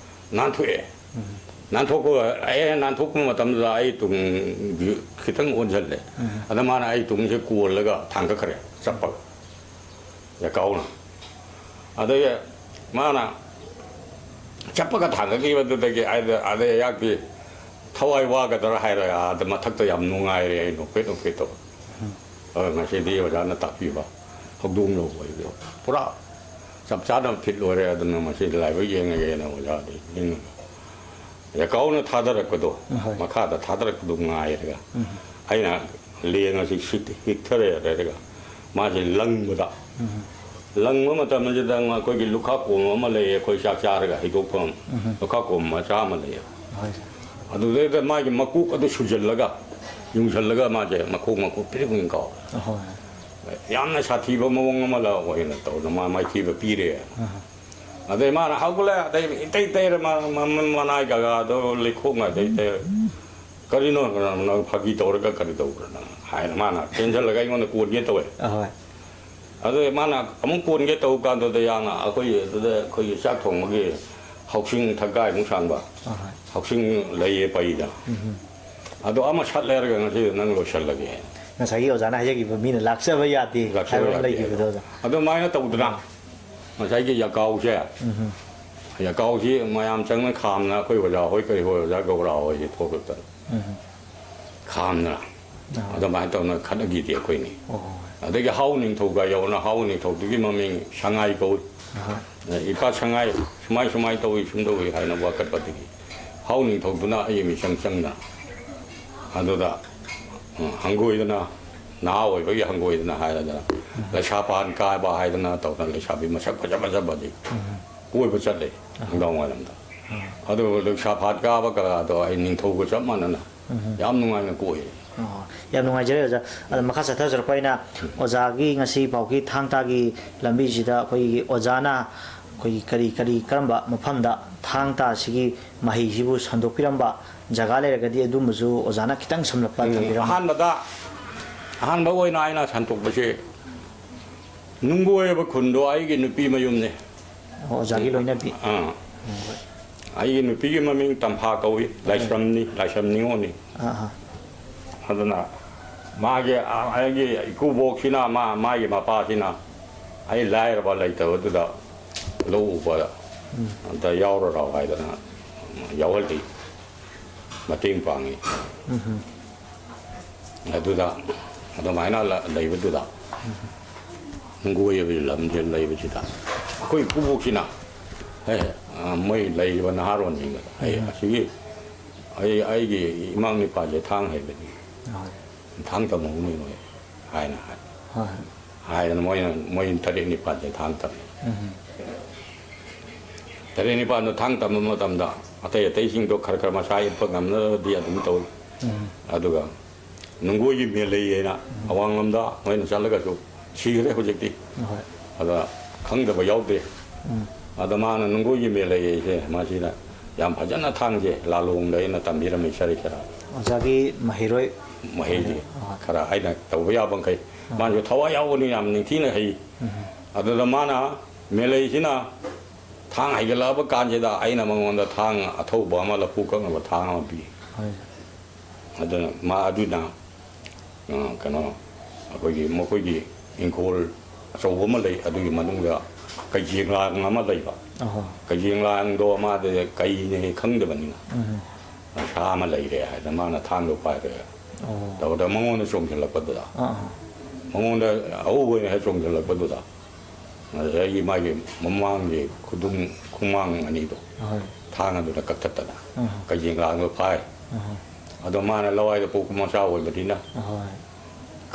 ꯅꯥꯟꯊꯣꯛꯑꯦ꯫ ꯎꯝ꯫ ꯅꯥꯟꯊꯣꯛꯄ, ꯑꯩ ꯅꯥꯟꯊꯣꯛꯄ ꯃꯇꯝꯗꯨꯗ ꯑꯩ ꯇꯨꯡ ꯈꯤꯇꯪ ꯑꯣꯟꯁꯤꯜꯂꯦ꯫ ꯎꯝ꯫ ꯑꯗ ꯃꯥꯅ ꯑꯩ ꯇꯨꯡꯁꯦ ꯀꯣꯜꯂꯒ ꯊꯥꯡꯒꯠꯈ꯭ꯔꯦ ꯆꯞꯄꯒ꯫ ꯌꯥꯀꯥꯎꯅ꯫ ꯑꯗꯒꯤ ꯃꯥꯅ ꯆꯞꯄꯒ ꯊꯥꯡꯒꯠꯈꯤꯕꯗꯨꯗꯒꯤ ꯑꯩꯗ, ꯑꯗꯩ ꯑꯩꯍꯥꯛꯇꯤ ꯊꯋꯥꯏ ꯋꯥꯒꯗ꯭ꯔꯥ ꯍꯥꯏꯔꯒ ꯑꯥꯗ ꯃꯊꯛꯇ ꯌꯥꯝ ꯅꯨꯡꯉꯥꯏꯔꯦ, ꯑꯩ ꯅꯣꯛꯐꯦꯠ ꯅꯣꯛꯐꯦꯠ ꯇꯧꯔ꯫ ꯑꯗꯣ ꯉꯁꯤꯗꯤ ꯑꯣꯖꯥꯅ ꯇꯥꯛꯄꯤꯕ ꯍꯧꯗꯣꯡ ꯂꯧꯕ ꯍꯥꯏꯕꯗꯣ ꯄꯨꯔꯥ ꯆꯞ ꯆꯥꯅ ꯐꯤꯠ ꯑꯣꯏꯔꯦ, ꯑꯗꯨꯅ ꯃꯁꯤꯗꯤ ꯂꯥꯏꯕꯛ ꯌꯦꯡꯉꯒꯦꯅ ꯑꯣꯖꯥꯗꯤ ꯅꯤꯡꯉꯒ꯫ ꯌꯥꯀꯥꯎꯅ ꯊꯥꯗꯔꯛꯄꯗꯣ, ꯍꯣꯏ꯫ ꯃꯈꯥꯗ ꯊꯥꯗꯔꯛꯄꯗꯣ ꯉꯥꯏꯔꯒ ꯎꯝ꯫ ꯑꯩꯅ ꯂꯦꯡ ꯑꯁꯤ ꯁꯤꯠ-, ꯍꯤꯛꯊꯔꯦ ꯍꯥꯏꯔꯒ ꯃꯥꯁꯦ ꯂꯪꯕꯗ, ꯎꯝ꯫ ꯂꯪꯕ ꯃꯇꯝ ꯑꯁꯤꯗ ꯑꯩꯈꯣꯏꯒꯤ ꯂꯨꯈꯥꯛ ꯀꯣꯝ ꯑꯃ ꯂꯩꯌꯦ, ꯑꯩꯈꯣꯏ ꯆꯥꯛ ꯆꯥꯔꯒ ꯍꯩꯗꯣꯛꯐꯝ ꯎꯝ꯫ ꯂꯨꯈꯥꯛ ꯀꯣꯝ ꯃꯆꯥ ꯑꯃ ꯂꯩꯌꯦ꯫ ꯍꯣꯏ꯫ ꯑꯗꯨꯗꯩꯗ ꯃꯥꯒꯤ ꯃꯀꯣꯛ ꯑꯗꯨ ꯁꯨꯖꯜꯂꯒ, ꯌꯨꯡꯁꯜꯂꯒ ꯃꯥꯁꯦ ꯃꯈꯣꯡ ꯃꯈꯨꯠ ꯄꯤꯔꯤꯡ ꯄꯤꯔꯤꯡ ꯀꯥꯎ꯫ ꯍꯣꯏ꯫ ꯌꯥꯝꯅ ꯁꯥꯊꯤꯕ ꯃꯑꯣꯡ ꯑꯃ ꯂ-, ꯑꯣꯏꯅ ꯇꯧꯗꯅ ꯃꯥ ꯃꯥꯏꯊꯤꯕ ꯄꯤꯔꯦ꯫ ꯑꯍ꯫ ꯑꯗꯩ ꯃꯥꯅ ꯍꯧꯒꯠꯂꯦ, ꯑꯗꯩ ꯏꯇꯩ ꯇꯩꯔ ꯃꯥ-, ꯃ-, ꯃ-, ꯃꯅꯥꯏ ꯀꯒꯥꯗꯣ ꯂꯩꯈꯣꯝ ꯉꯥꯏꯗꯩ ꯇꯩꯔ, "ꯀꯔꯤꯅꯣ ꯅꯪ, ꯅꯪ ꯐꯥꯒꯤ ꯇꯧꯔꯒ ꯀꯔꯤ ꯇꯧꯕ꯭ꯔꯥ ꯅꯪ?" ꯍꯥꯏꯅ ꯃꯥꯅ ꯆꯦꯟꯁꯤꯜꯂꯒ ꯑꯩꯉꯣꯟꯗ ꯀꯣꯟꯒꯦ ꯇꯧꯋꯦ꯫ ꯑꯍꯣꯏ꯫ ꯑꯗꯨ ꯃꯥꯅ ꯑꯃꯨꯛ ꯀꯣꯟꯒꯦ ꯇꯧꯕ ꯀꯥꯟꯗꯨꯗ ꯌꯥꯝꯅ ꯑꯩꯈꯣꯏ ꯑꯗꯨꯗ ꯑꯩꯈꯣꯏꯒꯤ ꯆꯥꯛ ꯊꯣꯡꯕꯒꯤ ꯍꯧꯁꯤꯡ ꯊꯛꯀꯥꯏꯃꯨꯛ ꯁꯥꯡꯕ ꯑꯍꯣꯏ꯫ ꯍꯧꯁꯤꯡ ꯂꯩꯌꯦ ꯄꯩꯗ꯫ ꯎꯝ꯫ ꯑꯗꯣ ꯑꯃ ꯁꯠ ꯂꯩꯔꯒ ꯉꯁꯤꯗꯤ ꯅꯪ ꯂꯣꯏꯁꯤꯜꯂꯒꯦ꯫ ꯉꯁꯥꯏꯒꯤ ꯑꯣꯖꯥꯅ ꯍꯥꯏꯖꯈꯤꯕ "ꯃꯤꯅ ꯂꯥꯛꯆꯕ ꯌꯥꯗꯦ" ꯂꯥꯛꯆꯕ ꯍꯥꯏꯕ ꯑꯃ ꯌꯥꯗꯦ꯫ ꯂꯩꯈꯤꯕꯗꯣ ꯑꯣꯖꯥ꯫ ꯑꯗꯨꯃꯥꯏꯅ ꯇꯧꯗꯅ ꯉꯁꯥꯏꯒꯤ ꯌꯥꯀꯥꯎꯁꯦ ꯎꯝ꯫ ꯌꯥꯀꯥꯎꯁꯤ ꯃꯌꯥꯝ ꯆꯪꯅ ꯈꯥꯝꯅ ꯑꯩꯈꯣꯏ ꯑꯣꯖꯥ ꯍꯣꯏ ꯀꯔꯤ ꯍꯣꯏ ꯑꯣꯖꯥ ꯒꯧꯔꯥ ꯍꯣꯏꯁꯦ ꯊꯣꯛꯂꯛꯇꯅ ꯎꯝ꯫ ꯈꯥꯝꯗꯅ ꯑꯥ꯫ ꯑꯗꯨꯃꯥꯏꯅ ꯇꯧꯅ ꯈꯠꯅꯈꯤꯗꯦ ꯑꯩꯈꯣꯏꯅꯤ꯫ ꯑꯣ꯫ ꯑꯗꯒꯤ ꯍꯥꯎ ꯅꯤꯡꯊꯧꯒ ꯌꯧꯅ ꯍꯥꯎ ꯅꯤꯡꯊꯧꯗꯨꯒꯤ ꯃꯃꯤꯡ ꯁꯉꯥꯏ ꯀꯧꯏ꯫ ꯑꯍꯣꯏ꯫ ꯏꯄꯥ ꯁꯉꯥꯏ ꯁꯨꯃꯥꯏ ꯁꯨꯃꯥꯏ ꯇꯧꯏ ꯁꯨꯝ ꯇꯧꯏ ꯍꯥꯏꯅ ꯋꯥꯀꯠꯄꯗꯒꯤ ꯍꯥꯎ ꯅꯤꯡꯊꯧꯗꯨꯅ ꯑꯩ ꯃꯤꯆꯪ ꯆꯪꯗꯅ ꯑꯗꯨꯗ ꯎꯝ, ꯍꯪꯒꯣꯏꯗꯅ ꯅꯍꯥ ꯑꯣꯏꯕꯒꯤ ꯍꯪꯒꯣꯏꯗꯅ ꯍꯥꯏꯔꯗꯅ ꯎꯝ꯫ ꯂꯩꯁꯥ ꯄꯥꯟ ꯀꯥꯕ ꯍꯥꯏꯗꯅ ꯇꯧꯗꯅ ꯂꯩꯁꯥꯕꯤ ꯃꯁꯛ ꯐꯖ ꯐꯖꯕꯗꯤ ꯎꯝ꯫ ꯀꯣꯏꯕ ꯆꯠꯂꯦ ꯑꯍꯣꯏ꯫ ꯅꯨꯡꯗꯥꯡ ꯋꯥꯏꯔꯝꯗ꯫ ꯑꯥ꯫ ꯑꯗꯨ ꯂꯩꯁꯥ ꯐꯥꯟ ꯀꯥꯕ ꯀꯥꯗꯣ ꯑꯩ ꯅꯤꯡꯊꯧꯒ ꯆꯞ ꯃꯥꯟꯅꯅ ꯎꯝ꯫ ꯌꯥꯝ ꯅꯨꯡꯉꯥꯏꯅ ꯀꯣꯏꯌꯦ꯫ ꯑꯣ, ꯌꯥꯝ ꯅꯨꯡꯉꯥꯏꯖꯔꯦ ꯑꯣꯖꯥ꯫ ꯑꯗꯣ ꯃꯈꯥ ꯆꯠꯊꯖꯔꯛꯄ ꯑꯩꯅ ꯑꯣꯖꯥꯒꯤ ꯉꯁꯤ ꯐꯥꯎꯒꯤ ꯊꯥꯡ ꯇꯥꯒꯤ ꯂꯝꯕꯤꯁꯤꯗ ꯑꯩꯈꯣꯏꯒꯤ ꯑꯣꯖꯥꯅ ꯑꯩꯈꯣꯏꯒꯤ ꯀꯔꯤ ꯀꯔꯤ ꯀꯔꯝꯕ ꯃꯐꯝꯗ ꯊꯥꯡ ꯇꯥ ꯑꯁꯤꯒꯤ ꯃꯍꯩꯁꯤꯕꯨ ꯁꯟꯗꯣꯛꯄꯤꯔꯝꯕ ꯖꯒꯥ ꯂꯩꯔꯒꯗꯤ ꯑꯗꯨꯝꯕꯁꯨ ꯑꯣꯖꯥꯅ ꯈꯤꯇꯪ ꯁꯝꯂꯞꯄ ꯎꯝ, ꯊꯝꯕꯤꯔꯝꯃꯨ꯫ ꯑꯍꯥꯟꯕꯗ, ꯑꯍꯥꯟꯕ ꯑꯣꯏꯅ ꯑꯩꯅ ꯁꯟꯗꯣꯛꯄꯁꯦ ꯅꯨꯡꯒꯣꯏ ꯍꯥꯏꯕ ꯈꯨꯟꯗꯣ ꯑꯩꯒꯤ ꯅꯨꯄꯤ ꯃꯌꯨꯝꯅꯤ꯫ ꯑꯣ, ꯑꯣꯖꯥꯒꯤ ꯂꯣꯏꯅꯕꯤ꯫ ꯑꯥ꯫ ꯎꯝ, ꯍꯣꯏ꯫ ꯑꯩꯒꯤ ꯅꯨꯄꯤꯒꯤ ꯃꯃꯤꯡ ꯇꯝꯐꯥ ꯀꯧꯏ, ꯎꯝ꯫ ꯂꯥꯏꯁ꯭ꯔꯝꯅꯤ, ꯂꯥꯏꯁ꯭ꯔꯝ ꯅꯤꯉꯣꯜꯅꯤ꯫ ꯑꯥ, ꯑꯥ꯫ ꯑꯗꯨꯅ ꯃꯥꯒꯤ, ꯑ, ꯑꯩꯒꯤ ꯏꯀꯨꯕꯣꯛꯁꯤꯅ ꯃꯥ, ꯃꯥꯒꯤ ꯃꯄꯥꯁꯤꯅ ꯑꯩ ꯂꯥꯏꯔꯕ ꯂꯩꯇꯕꯗꯨꯗ ꯂꯧ ꯎꯕꯗ ꯎꯝ꯫ ꯑꯝꯇ ꯌꯥꯎꯔꯨꯔꯣ ꯍꯥꯏꯗꯅ ꯌꯥꯎꯍꯜꯂꯤ, ꯃꯇꯦꯡ ꯄꯥꯡꯉꯤ꯫ ꯎꯝ꯫ ꯑꯗꯨꯗ ꯑꯗꯨꯃꯥꯏꯅ ꯂ-, ꯂꯩꯕꯗꯨꯗ ꯍꯪꯒꯣꯏ ꯍꯥꯏꯕ ꯂꯝꯁꯦ ꯂꯩꯕꯁꯤꯗ ꯑꯩꯈꯣꯏ ꯏꯀꯨꯕꯣꯛꯁꯤꯅ, "ꯍꯦ, ꯑ, ꯃꯣꯏ ꯂꯩꯔꯤꯕ ꯅꯍꯥꯔꯣꯟꯁꯤꯡꯗ ꯑꯩ ꯎꯝ꯫ ꯑꯁꯤꯒꯤ ꯑꯩ, ꯑꯩꯒꯤ ꯏꯃꯥ ꯅꯤꯄꯥꯁꯦ ꯊꯥꯡ ꯍꯩꯕꯅꯤ, ꯍꯣꯏ꯫ ꯊꯥꯡ ꯇꯝꯍꯧꯅꯤ ꯃꯣꯏ" ꯍꯥꯏꯅ ꯍꯥꯏ꯫ ꯍꯣꯏ꯫ ꯍꯥꯏꯗꯅ ꯃꯣꯏꯅ, ꯃꯣꯏ ꯇꯔꯦꯠ ꯅꯤꯄꯥꯜꯁꯦ ꯊꯥꯡ ꯇꯝꯃꯤ꯫ ꯎꯝ꯫ ꯇꯔꯦꯠ ꯅꯤꯄꯥꯜꯗꯣ ꯊꯥꯡ ꯇꯝꯕ ꯃꯇꯝꯗ ꯑꯇꯩ ꯑꯇꯩꯁꯤꯡꯗꯣ ꯈꯔ ꯈꯔ ꯃꯁꯥ ꯏꯠꯄ ꯉꯝꯅꯕꯗꯤ ꯑꯗꯨꯝ ꯇꯧꯏ꯫ ꯎꯝ꯫ ꯑꯗꯨꯒ ꯅꯨꯡꯒꯣꯏꯒꯤ ꯃꯦꯂꯩ ꯍꯥꯏꯅ ꯎꯝ꯫ ꯑꯋꯥꯡꯂꯣꯝꯗ ꯃꯣꯏꯅ ꯆꯠꯂꯒꯁꯨ ꯁꯤꯈ꯭ꯔꯦ ꯍꯧꯖꯤꯛꯇꯤ꯫ ꯍꯣꯏ꯫ ꯑꯗ ꯈꯪꯗꯕ ꯌꯥꯎꯗꯦ꯫ ꯎꯝ꯫ ꯑꯗ ꯃꯥꯅ ꯅꯨꯡꯒꯣꯏꯒꯤ ꯃꯦꯂꯩ ꯍꯥꯏꯁꯦ ꯃꯁꯤꯅ ꯌꯥꯝ ꯐꯖꯅ ꯊꯥꯡꯁꯦ ꯂꯥꯂꯣꯡꯗ ꯑꯩꯅ ꯇꯝꯕꯤꯔꯝꯃꯤ ꯁꯔꯤ ꯁꯔꯥ꯫ ꯑꯣꯖꯥꯒꯤ ꯃꯍꯩꯔꯣꯏ꯫ ꯃꯍꯩꯁꯦ ꯑꯣ꯫ ꯈꯔ ꯑꯩꯅ ꯇꯧꯕ ꯌꯥꯕ ꯃꯈꯩ꯫ ꯑꯣ꯫ ꯃꯥꯁꯨ ꯊꯋꯥꯏ ꯌꯥꯎꯕꯅꯤ, ꯌꯥꯝ ꯅꯤꯡꯊꯤꯅ ꯍꯩ꯫ ꯎꯝ꯫ ꯑꯗꯨꯗ ꯃꯥꯅ ꯃꯦꯂꯩꯁꯤꯅ ꯊꯥꯡ ꯍꯩꯒꯠꯂꯛꯑꯕ ꯀꯥꯟꯁꯤꯗ ꯑꯩꯅ ꯃꯉꯣꯟꯗ ꯊꯥꯡ ꯑꯊꯧꯕ ꯑꯃ, ꯂꯐꯨ ꯀꯛꯅꯕ ꯊꯥꯡ ꯑꯃ ꯄꯤ꯫ ꯍꯣꯏ꯫ ꯑꯗꯨꯅ ꯃꯥ ꯑꯗꯨꯅ, ꯑ, ꯀꯩꯅꯣ, ꯑꯩꯈꯣꯏꯒꯤ, ꯃꯈꯣꯏꯒꯤ ꯏꯪꯈꯣꯜ ꯑꯆꯧꯕ ꯑꯃ ꯂꯩ, ꯑꯗꯨꯒꯤ ꯃꯅꯨꯡꯗ ꯀꯩꯖꯦꯡꯂꯥꯡ ꯑꯃ ꯂꯩꯕ꯫ ꯑꯍꯣ꯫ ꯀꯩꯖꯦꯡ ꯂꯥꯡꯗꯣ ꯃꯥꯗꯤ ꯀꯩꯅꯦ ꯈꯪꯗꯕꯅꯤꯅ, ꯎꯝ꯫ ꯃꯁꯥ ꯑꯃ ꯂꯩꯔꯦ ꯍꯥꯏꯗꯅ ꯃꯥꯅ ꯊꯥꯡꯗꯣ ꯄꯥꯏꯔꯦ꯫ ꯑꯣ꯫ ꯇꯧꯕꯗ ꯃꯉꯣꯟꯗ ꯆꯣꯡꯁꯤꯜꯂꯛꯄꯗꯨꯗ, ꯑꯥ, ꯑꯥ꯫ ꯃꯉꯣꯟꯗ ꯑꯎꯕ ꯑꯣꯏꯅ ꯍꯦꯛ ꯆꯣꯡꯁꯤꯜꯂꯛꯄꯗꯨꯗ, ꯉꯁꯥꯏꯒꯤ ꯃꯥꯒꯤ ꯃꯃꯥꯡꯒꯤ ꯈꯨꯗꯨꯝ, ꯈꯨꯃꯥꯡ ꯑꯅꯤꯗꯣ, ꯑꯍꯣꯏ꯫ ꯊꯥꯡ ꯑꯗꯨꯅ ꯀꯛꯊꯠꯇꯅ, ꯑꯍꯣꯏ꯫ ꯀꯩꯖꯦꯡ ꯂꯥꯡꯗꯣ ꯐꯥꯏ꯫ ꯑꯍꯣꯏ꯫ ꯑꯗꯣ ꯃꯥꯅ ꯂꯋꯥꯏꯗ ꯄꯣꯛꯄ ꯃꯆꯥ ꯑꯣꯏꯕꯅꯤꯅ, ꯑꯍꯣꯏ꯫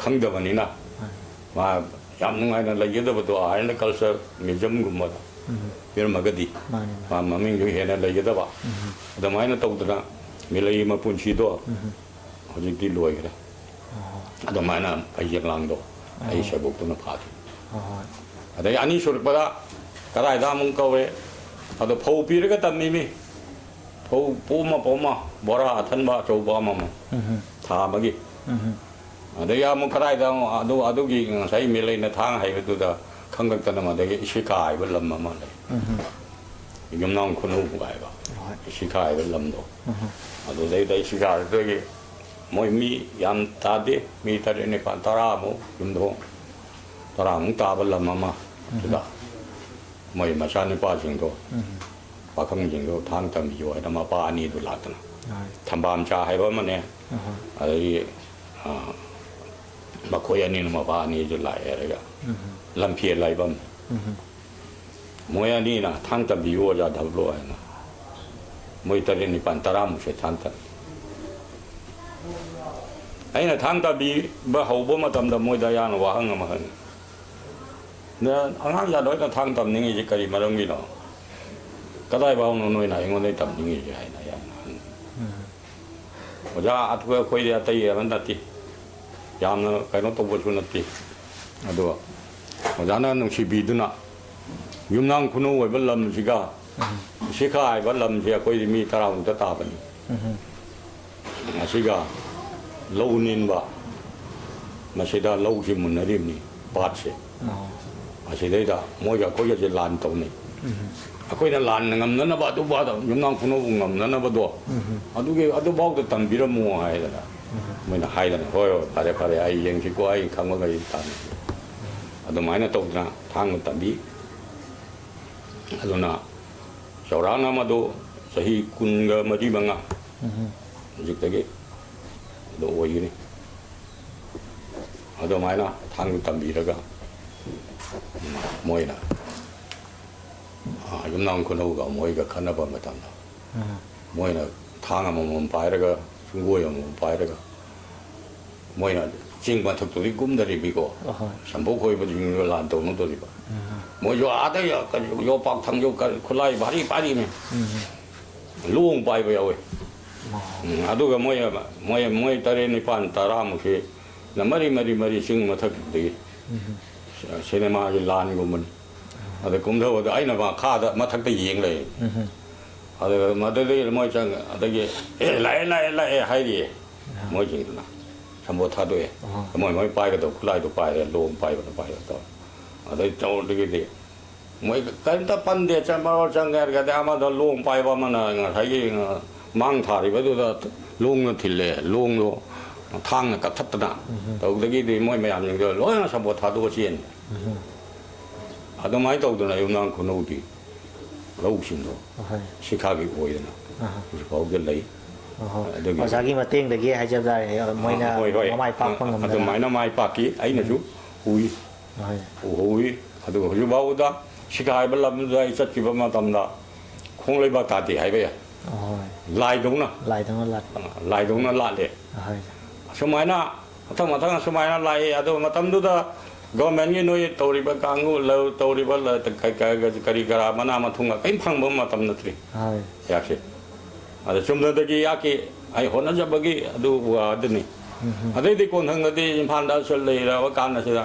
ꯈꯪꯗꯕꯅꯤꯅ, ꯍꯣꯏ꯫ ꯃꯥ ꯌꯥꯝ ꯅꯨꯡꯉꯥꯏꯅ ꯂꯩꯒꯗꯕꯗꯣ ꯑꯥꯔꯠ ꯑꯦꯟ ꯀꯜꯆꯔ ꯃ꯭ꯌꯨꯖꯤꯌꯝꯒꯨꯝꯕꯗ, ꯎꯝ꯫ ꯄꯤꯔꯝꯃꯒꯗꯤ, ꯃꯥꯅꯤ, ꯃꯥꯅꯤ꯫ ꯃꯥ ꯃꯃꯤꯡꯁꯨ ꯍꯦꯟꯅ ꯂꯩꯒꯗꯕ꯫ ꯎꯝ꯫ ꯑꯗꯨꯃꯥꯏꯅ ꯇꯧꯗꯅ ꯃꯤꯂꯩ ꯃꯄꯨꯟꯁꯤꯗꯣ, ꯎꯝ꯫ ꯍꯧꯖꯤꯛꯇꯤ ꯂꯣꯏꯈ꯭ꯔꯦ꯫ ꯑꯣ꯫ ꯑꯗꯨꯃꯥꯏꯅ ꯐꯩꯖꯦꯡ ꯂꯥꯡꯗꯣ ꯑꯩ, ꯑꯣ꯫ ꯁꯦꯕꯣꯛꯇꯨꯅ ꯐꯥꯈꯤ꯫ ꯍꯣꯏ, ꯍꯣꯏ꯫ ꯑꯗꯩ ꯑꯅꯤꯁꯨꯔꯛꯄꯗ ꯀꯗꯥꯏꯗ ꯑꯃꯨꯛ ꯀꯧꯔꯦ? ꯑꯗꯣ ꯐꯧ ꯄꯤꯔꯒ ꯇꯝꯃꯤꯃꯤ꯫ ꯐꯧ ꯄꯣꯝꯃ ꯄꯣꯝꯃ ꯕꯣꯔꯥ ꯑꯊꯟꯕ ꯑꯆꯧꯕ ꯑꯃꯃꯝ, ꯎꯝ꯫ ꯊꯥ ꯑꯃꯒꯤ꯫ ꯎꯝ꯫ ꯑꯗꯒꯤ ꯑꯃꯨꯛ ꯀꯗꯥꯏꯗ ꯑꯃꯨꯛ ꯑꯗꯨ, ꯑꯗꯨꯒꯤ ꯉꯁꯥꯏ ꯃꯤꯂꯩꯅ ꯊꯥꯡ ꯍꯩꯕꯗꯨꯗ ꯈꯪꯉꯛꯇꯅ ꯃꯗꯒꯤ ꯏꯁꯤꯀꯥ ꯍꯥꯏꯕ ꯂꯝ ꯑꯃ ꯂꯩ꯫ ꯎꯝ꯫ ꯌꯨꯝꯅꯥꯝ ꯈꯨꯅꯧ ꯍꯥꯏꯕ꯫ ꯍꯣꯏ꯫ ꯏꯁꯤꯀꯥ ꯍꯥꯏꯕ ꯂꯝꯗꯣ꯫ ꯎꯝ꯫ ꯑꯗꯨꯗꯩꯗ ꯏꯁꯤꯀꯥꯗꯨꯗꯒꯤ ꯃꯣꯏ ꯃꯤ ꯌꯥꯝ ꯇꯥꯗꯦ, ꯃꯤ ꯇꯔꯦꯠ ꯅꯤꯄꯥꯜ ꯇꯔꯥꯃꯨꯛ ꯌꯨꯝꯊꯣꯡ ꯇꯔꯥꯃꯨꯛ ꯇꯥꯕ ꯂꯝ ꯑꯃ, ꯎꯝ꯫ ꯑꯗꯨꯗ ꯃꯣꯏ ꯃꯆꯥꯅꯨꯄꯥꯁꯤꯡꯗꯣ, ꯎꯝ꯫ ꯄꯥꯈꯪꯁꯤꯡꯗꯣ ꯊꯥꯡ ꯇꯝꯕꯤꯌꯣ ꯍꯥꯏꯅ ꯃꯄꯥ ꯑꯅꯤꯗꯨ ꯂꯥꯛꯇꯅ, ꯍꯣꯏ꯫ ꯊꯝꯕꯥꯜꯆꯥ ꯍꯥꯏꯕ ꯑꯃꯅꯦ, ꯑꯍꯣꯏ꯫ ꯑꯗꯒꯤ, ꯑ, ꯃꯈꯣꯏ ꯑꯅꯤꯅ ꯃꯄꯥ ꯑꯅꯤꯁꯨ ꯂꯥꯛꯑꯦ ꯍꯥꯏꯔꯒ, ꯎꯝ꯫ ꯂꯝꯐꯦꯜ ꯍꯥꯏꯕ ꯑꯃꯅꯦ꯫ ꯎꯝ꯫ ꯃꯣꯏ ꯑꯅꯤꯅ ꯊꯥꯡ ꯇꯝꯕꯤꯌꯨ ꯑꯣꯖꯥ ꯙꯕꯂꯣ ꯍꯥꯏꯅ꯫ ꯃꯣꯏ ꯇꯔꯦꯠ ꯅꯤꯄꯥꯜ ꯇꯔꯥꯃꯨꯛꯁꯦ ꯊꯥꯡ ꯇꯝꯕꯤ꯫ ꯑꯩꯅ ꯊꯥꯡ ꯇꯝꯕꯤꯕ ꯍꯧꯕ ꯃꯇꯝꯗ ꯃꯣꯏꯗ ꯑꯩꯍꯥꯛꯅ ꯋꯥꯍꯪ ꯑꯃ ꯍꯪꯉꯤ꯫ "ꯅ-, ꯑꯉꯥꯡ ꯖꯥꯠ ꯂꯣꯏꯅ ꯊꯥꯡ ꯇꯝꯅꯤꯡꯉꯤꯁꯦ ꯀꯔꯤ ꯃꯔꯝꯒꯤꯅꯣ? ꯀꯗꯥꯏ ꯐꯥꯎꯅꯣ ꯅꯣꯏꯅ ꯑꯩꯉꯣꯟꯗ ꯇꯝꯅꯤꯡꯉꯤꯁꯦ?" ꯍꯥꯏꯅ ꯑꯩꯍꯥꯛꯅ ꯍꯪꯉꯤ꯫ ꯎꯝ꯫ ꯑꯣꯖꯥ, ꯑꯗꯨ ꯑꯩꯈꯣꯏꯗꯤ ꯑꯇꯩ ꯑꯃ ꯅꯠꯇꯦ, ꯌꯥꯝꯅ ꯀꯩꯅꯣ ꯇꯧꯕꯁꯨ ꯅꯠꯇꯦ꯫ ꯑꯗꯣ ꯑꯣꯖꯥꯅ ꯅꯨꯡꯁꯤꯕꯤꯗꯨꯅ ꯌꯨꯝꯅꯥꯝ ꯈꯨꯅꯧ ꯑꯣꯏꯕ ꯂꯝꯁꯤꯒ ꯎꯝ꯫ ꯁꯤꯈꯥ ꯍꯥꯏꯕ ꯂꯝꯁꯦ ꯑꯩꯈꯣꯏꯗꯤ ꯃꯤ ꯇꯔꯥꯃꯨꯛꯇ ꯇꯥꯕꯅꯤ꯫ ꯎꯝ꯫ ꯑꯁꯤꯒ ꯂꯧ ꯅꯤꯟꯕ, ꯃꯁꯤꯗ ꯂꯧꯁꯤ ꯃꯨꯟꯅꯔꯤꯕꯅꯤ, ꯄꯥꯠꯁꯦ꯫ ꯑꯣ꯫ ꯑꯁꯤꯗꯩꯗ ꯃꯣꯏꯒ ꯑꯩꯈꯣꯏꯒꯁꯦ ꯂꯥꯟ ꯇꯧꯅꯩ꯫ ꯎꯝ꯫ ꯑꯩꯈꯣꯏꯅ ꯂꯥꯟ ꯉꯝꯅꯅꯕ ꯑꯗꯨꯐꯥꯎꯗ ꯌꯨꯝꯅꯥꯝ ꯈꯨꯅꯧꯕꯨ ꯉꯝꯅꯅꯕꯗꯣ, ꯎꯝ꯫ ꯑꯗꯨꯒꯤ, ꯑꯗꯨꯐꯥꯎꯗ ꯇꯝꯕꯤꯔꯝꯃꯣ ꯍꯥꯏꯗꯅ ꯎꯝ꯫ ꯃꯣꯏꯅ ꯍꯥꯏꯗꯅ, "ꯍꯣꯏ, ꯍꯣꯏ, ꯐꯔꯦ, ꯐꯔꯦ, ꯑꯩ ꯌꯦꯡꯁꯤꯀꯣ, ꯑꯩ ꯈꯪꯕꯈꯩ ꯇꯥꯟꯅꯁꯤ"꯫ ꯑꯗꯨꯃꯥꯏꯅ ꯇꯧꯗꯅ ꯊꯥꯡꯅ ꯇꯝꯕꯤ꯫ ꯑꯗꯨꯅ ꯆꯥꯎꯔꯥꯛꯅ ꯃꯗꯨ ꯆꯍꯤ ꯀꯨꯟꯒ ꯃꯔꯤ ꯃꯉꯥ ꯎꯝ꯫ ꯍꯧꯖꯤꯛꯇꯒꯤ ꯑꯗꯨ ꯑꯣꯏꯒꯅꯤ꯫ ꯑꯗꯨꯃꯥꯏꯅ ꯊꯥꯡꯗꯨ ꯇꯝꯕꯤꯔꯒ ꯃꯣꯏꯅ, ꯑ, ꯌꯨꯝꯅꯥꯝ ꯈꯨꯅꯧꯒ ꯃꯣꯏꯒ ꯈꯠꯅꯕ ꯃꯇꯝꯗ ꯎꯝ꯫ ꯃꯣꯏꯅ ꯊꯥꯡ ꯑꯃꯃꯝ ꯄꯥꯏꯔꯒ, ꯁꯪꯒꯣꯏ ꯑꯃꯃꯝ ꯄꯥꯏꯔꯒ, ꯃꯣꯏꯅ ꯆꯤꯡ ꯃꯊꯛꯇꯨꯗꯤ ꯀꯨꯝꯗꯔꯤꯕꯤꯀꯣ꯫ ꯑꯍꯣꯏ꯫ ꯁꯝꯄꯣꯛ ꯈꯣꯏꯕꯁꯤꯡꯗꯨꯒ ꯂꯥꯟ ꯇꯧꯅꯗꯣꯔꯤꯕ꯫ ꯎꯝ꯫ ꯃꯣꯏꯁꯨ ꯑꯥꯗ ꯌ-, ꯀꯔꯤ ꯌꯣꯄꯥꯛ ꯊꯥꯡꯖꯧ ꯀꯔꯤ ꯈꯨꯠꯂꯥꯏ ꯚꯥꯔꯤ ꯚꯥꯔꯤꯅꯦ꯫ ꯎꯝ꯫ ꯂꯣꯡ ꯄꯥꯏꯕ ꯌꯥꯎꯋꯤ꯫ ꯑꯣ꯫ ꯎꯝ, ꯑꯗꯨꯒ ꯃꯣꯏ, ꯃꯣꯏ, ꯃꯣꯏ ꯇꯔꯦꯠ ꯅꯤꯄꯥꯟ ꯇꯔꯥꯃꯨꯛꯁꯤ ꯅ ꯃꯔꯤ ꯃꯔꯤ ꯃꯔꯤ ꯆꯤꯡ ꯃꯊꯛꯇꯒꯤ ꯎꯝ꯫ ꯁꯤꯅꯦꯃꯥꯒꯤ ꯂꯥꯟꯒꯨꯝꯕꯅꯤ꯫ ꯑꯗ ꯀꯨꯝꯊꯕꯗ ꯑꯩꯅ ꯃꯈꯥꯗ ꯃꯊꯛꯇ ꯌꯦꯡ ꯂꯩ꯫ ꯎꯝ꯫ ꯑꯗꯨꯒ ꯃꯗꯨꯗꯒꯤ ꯃꯣꯏ ꯆꯪꯉꯦ꯫ ꯑꯗꯒꯤ, "ꯑꯦ, ꯂꯥꯛꯑꯦ, ꯂꯥꯛꯑꯦ, ꯂꯥꯛꯑꯦ" ꯍꯥꯏꯔꯤꯌꯦ ꯑꯥ꯫ ꯃꯣꯏꯁꯤꯡꯗꯨꯅ꯫ ꯁꯝꯕꯣꯠ ꯊꯥꯗꯣꯛꯑꯦ꯫ ꯑꯥ꯫ ꯃꯣꯏ, ꯃꯣꯏ ꯄꯥꯏꯒꯗꯧꯕ ꯈꯨꯠꯂꯥꯏꯗꯣ ꯄꯥꯏꯔꯦ, ꯂꯣꯡ ꯄꯥꯏꯕꯅ ꯄꯥꯏꯕ ꯇꯧꯔꯦ꯫ ꯑꯗꯩ ꯇꯧꯕꯗꯒꯤꯗꯤ ꯃꯣꯏ ꯀꯔꯤꯝꯇ ꯄꯟꯗꯦ, ꯆꯪꯕ ꯆꯪꯒꯦ ꯍꯥꯏꯔꯒꯗꯤ ꯑꯃꯗ ꯂꯣꯡ ꯄꯥꯏꯕ ꯑꯃꯅ ꯉꯁꯥꯏꯒꯤ, ꯑ, ꯃꯥꯡ ꯊꯥꯔꯤꯕꯗꯨꯗ ꯂꯣꯡꯅ ꯊꯤꯜꯂꯦ, ꯂꯣꯡꯗꯣ ꯊꯥꯡꯅ ꯀꯛꯊꯠꯇꯅ ꯎꯝ꯫ ꯇꯧꯕꯗꯒꯤꯗꯤ ꯃꯣꯏ ꯃꯌꯥꯝꯁꯤꯡꯗꯣ ꯂꯣꯏꯅ ꯁꯝꯕꯣꯠ ꯊꯥꯗꯣꯛꯑ ꯆꯦꯟꯈ꯭ꯔꯦ꯫ ꯎꯝ꯫ ꯑꯗꯨꯃꯥꯏꯅ ꯇꯧꯗꯅ ꯌꯨꯝꯅꯥꯝ ꯈꯨꯅꯧꯒꯤ ꯂꯧꯁꯤꯡꯗꯣ ꯑꯍꯣꯏ꯫ ꯁꯤꯈꯥꯒꯤ ꯑꯣꯏꯗꯅ ꯑꯍꯥ꯫ ꯍꯧꯖꯤꯛ ꯐꯥꯎꯗ ꯂꯩ꯫ ꯑꯍꯣꯏ꯫ ꯑꯗꯨꯒꯤ ꯑꯣꯖꯥꯒꯤ ꯃꯇꯦꯡꯗꯒꯤ ꯍꯥꯏꯖꯕ ꯇꯥꯔꯦ, ꯃꯣꯏꯅ ꯑꯥ, ꯍꯣꯏ, ꯍꯣꯏ꯫ ꯃꯃꯥꯏ ꯄꯥꯛꯄ ꯑꯥ, ꯉꯝꯗꯅ꯫ ꯑꯗꯨꯃꯥꯏꯅ ꯃꯥꯏ ꯄꯥꯛꯈꯤ꯫ ꯑꯩꯅꯁꯨ ꯎꯝ꯫ ꯎꯏ꯫ ꯍꯣꯏ꯫ ꯎꯍꯧꯋꯤ꯫ ꯑꯗꯨꯒ ꯍꯧꯖꯤꯛ ꯐꯥꯎꯕꯗ ꯁꯤꯈꯥ ꯍꯥꯏꯕ ꯂꯝꯗꯨꯗ ꯑꯩ ꯆꯠꯈꯤꯕ ꯃꯇꯝꯗ ꯈꯣꯡ ꯂꯩꯕꯥꯛ ꯇꯥꯗꯦ ꯍꯥꯏꯕ ꯌꯥꯏ꯫ ꯍꯣꯏ꯫ ꯂꯥꯏꯗꯧꯅ꯫ ꯂꯥꯏꯗꯧꯅ ꯂꯥꯠꯄ꯫ ꯑꯥ, ꯂꯥꯏꯗꯧꯅ ꯂꯥꯠꯂꯦ꯫ ꯍꯣꯏ꯫ ꯑꯁꯨꯃꯥꯏꯅ ꯃꯊꯪ ꯃꯊꯪ ꯑꯁꯨꯃꯥꯏꯅ ꯂꯥꯛꯏ꯫ ꯑꯗꯨ ꯃꯇꯝꯗꯨꯗ ꯒꯣꯔꯃꯦꯟꯒꯤ ꯅꯣꯏ ꯇꯧꯔꯤꯕ ꯀꯥꯡꯕꯨ, ꯂꯧ ꯇꯧꯔꯤꯕ ꯂ-, ꯀ-, ꯀ-, ꯀꯔꯤ ꯀꯔꯥ ꯃꯅꯥ ꯃꯊꯨꯝꯒ ꯀꯔꯤꯝ ꯐꯪꯕ ꯃꯇꯝ ꯅꯠꯇ꯭ꯔꯤ꯫ ꯍꯣꯏ꯫ ꯌꯥꯛꯁꯦ꯫ ꯑꯗ ꯆꯨꯝꯅꯗꯒꯤ ꯌꯥꯛꯀꯤ ꯑꯩ ꯍꯣꯠꯅꯖꯕꯒꯤ ꯑꯗꯨ ꯋꯥꯗꯨꯅꯤ꯫ ꯎꯝ꯫ ꯑꯗꯩꯗꯤ ꯀꯣꯟꯊꯪꯗꯗꯤ ꯏꯝꯐꯥꯜꯗ ꯁꯨꯝ ꯂꯩꯔꯕ ꯀꯥꯟꯗꯁꯤꯗ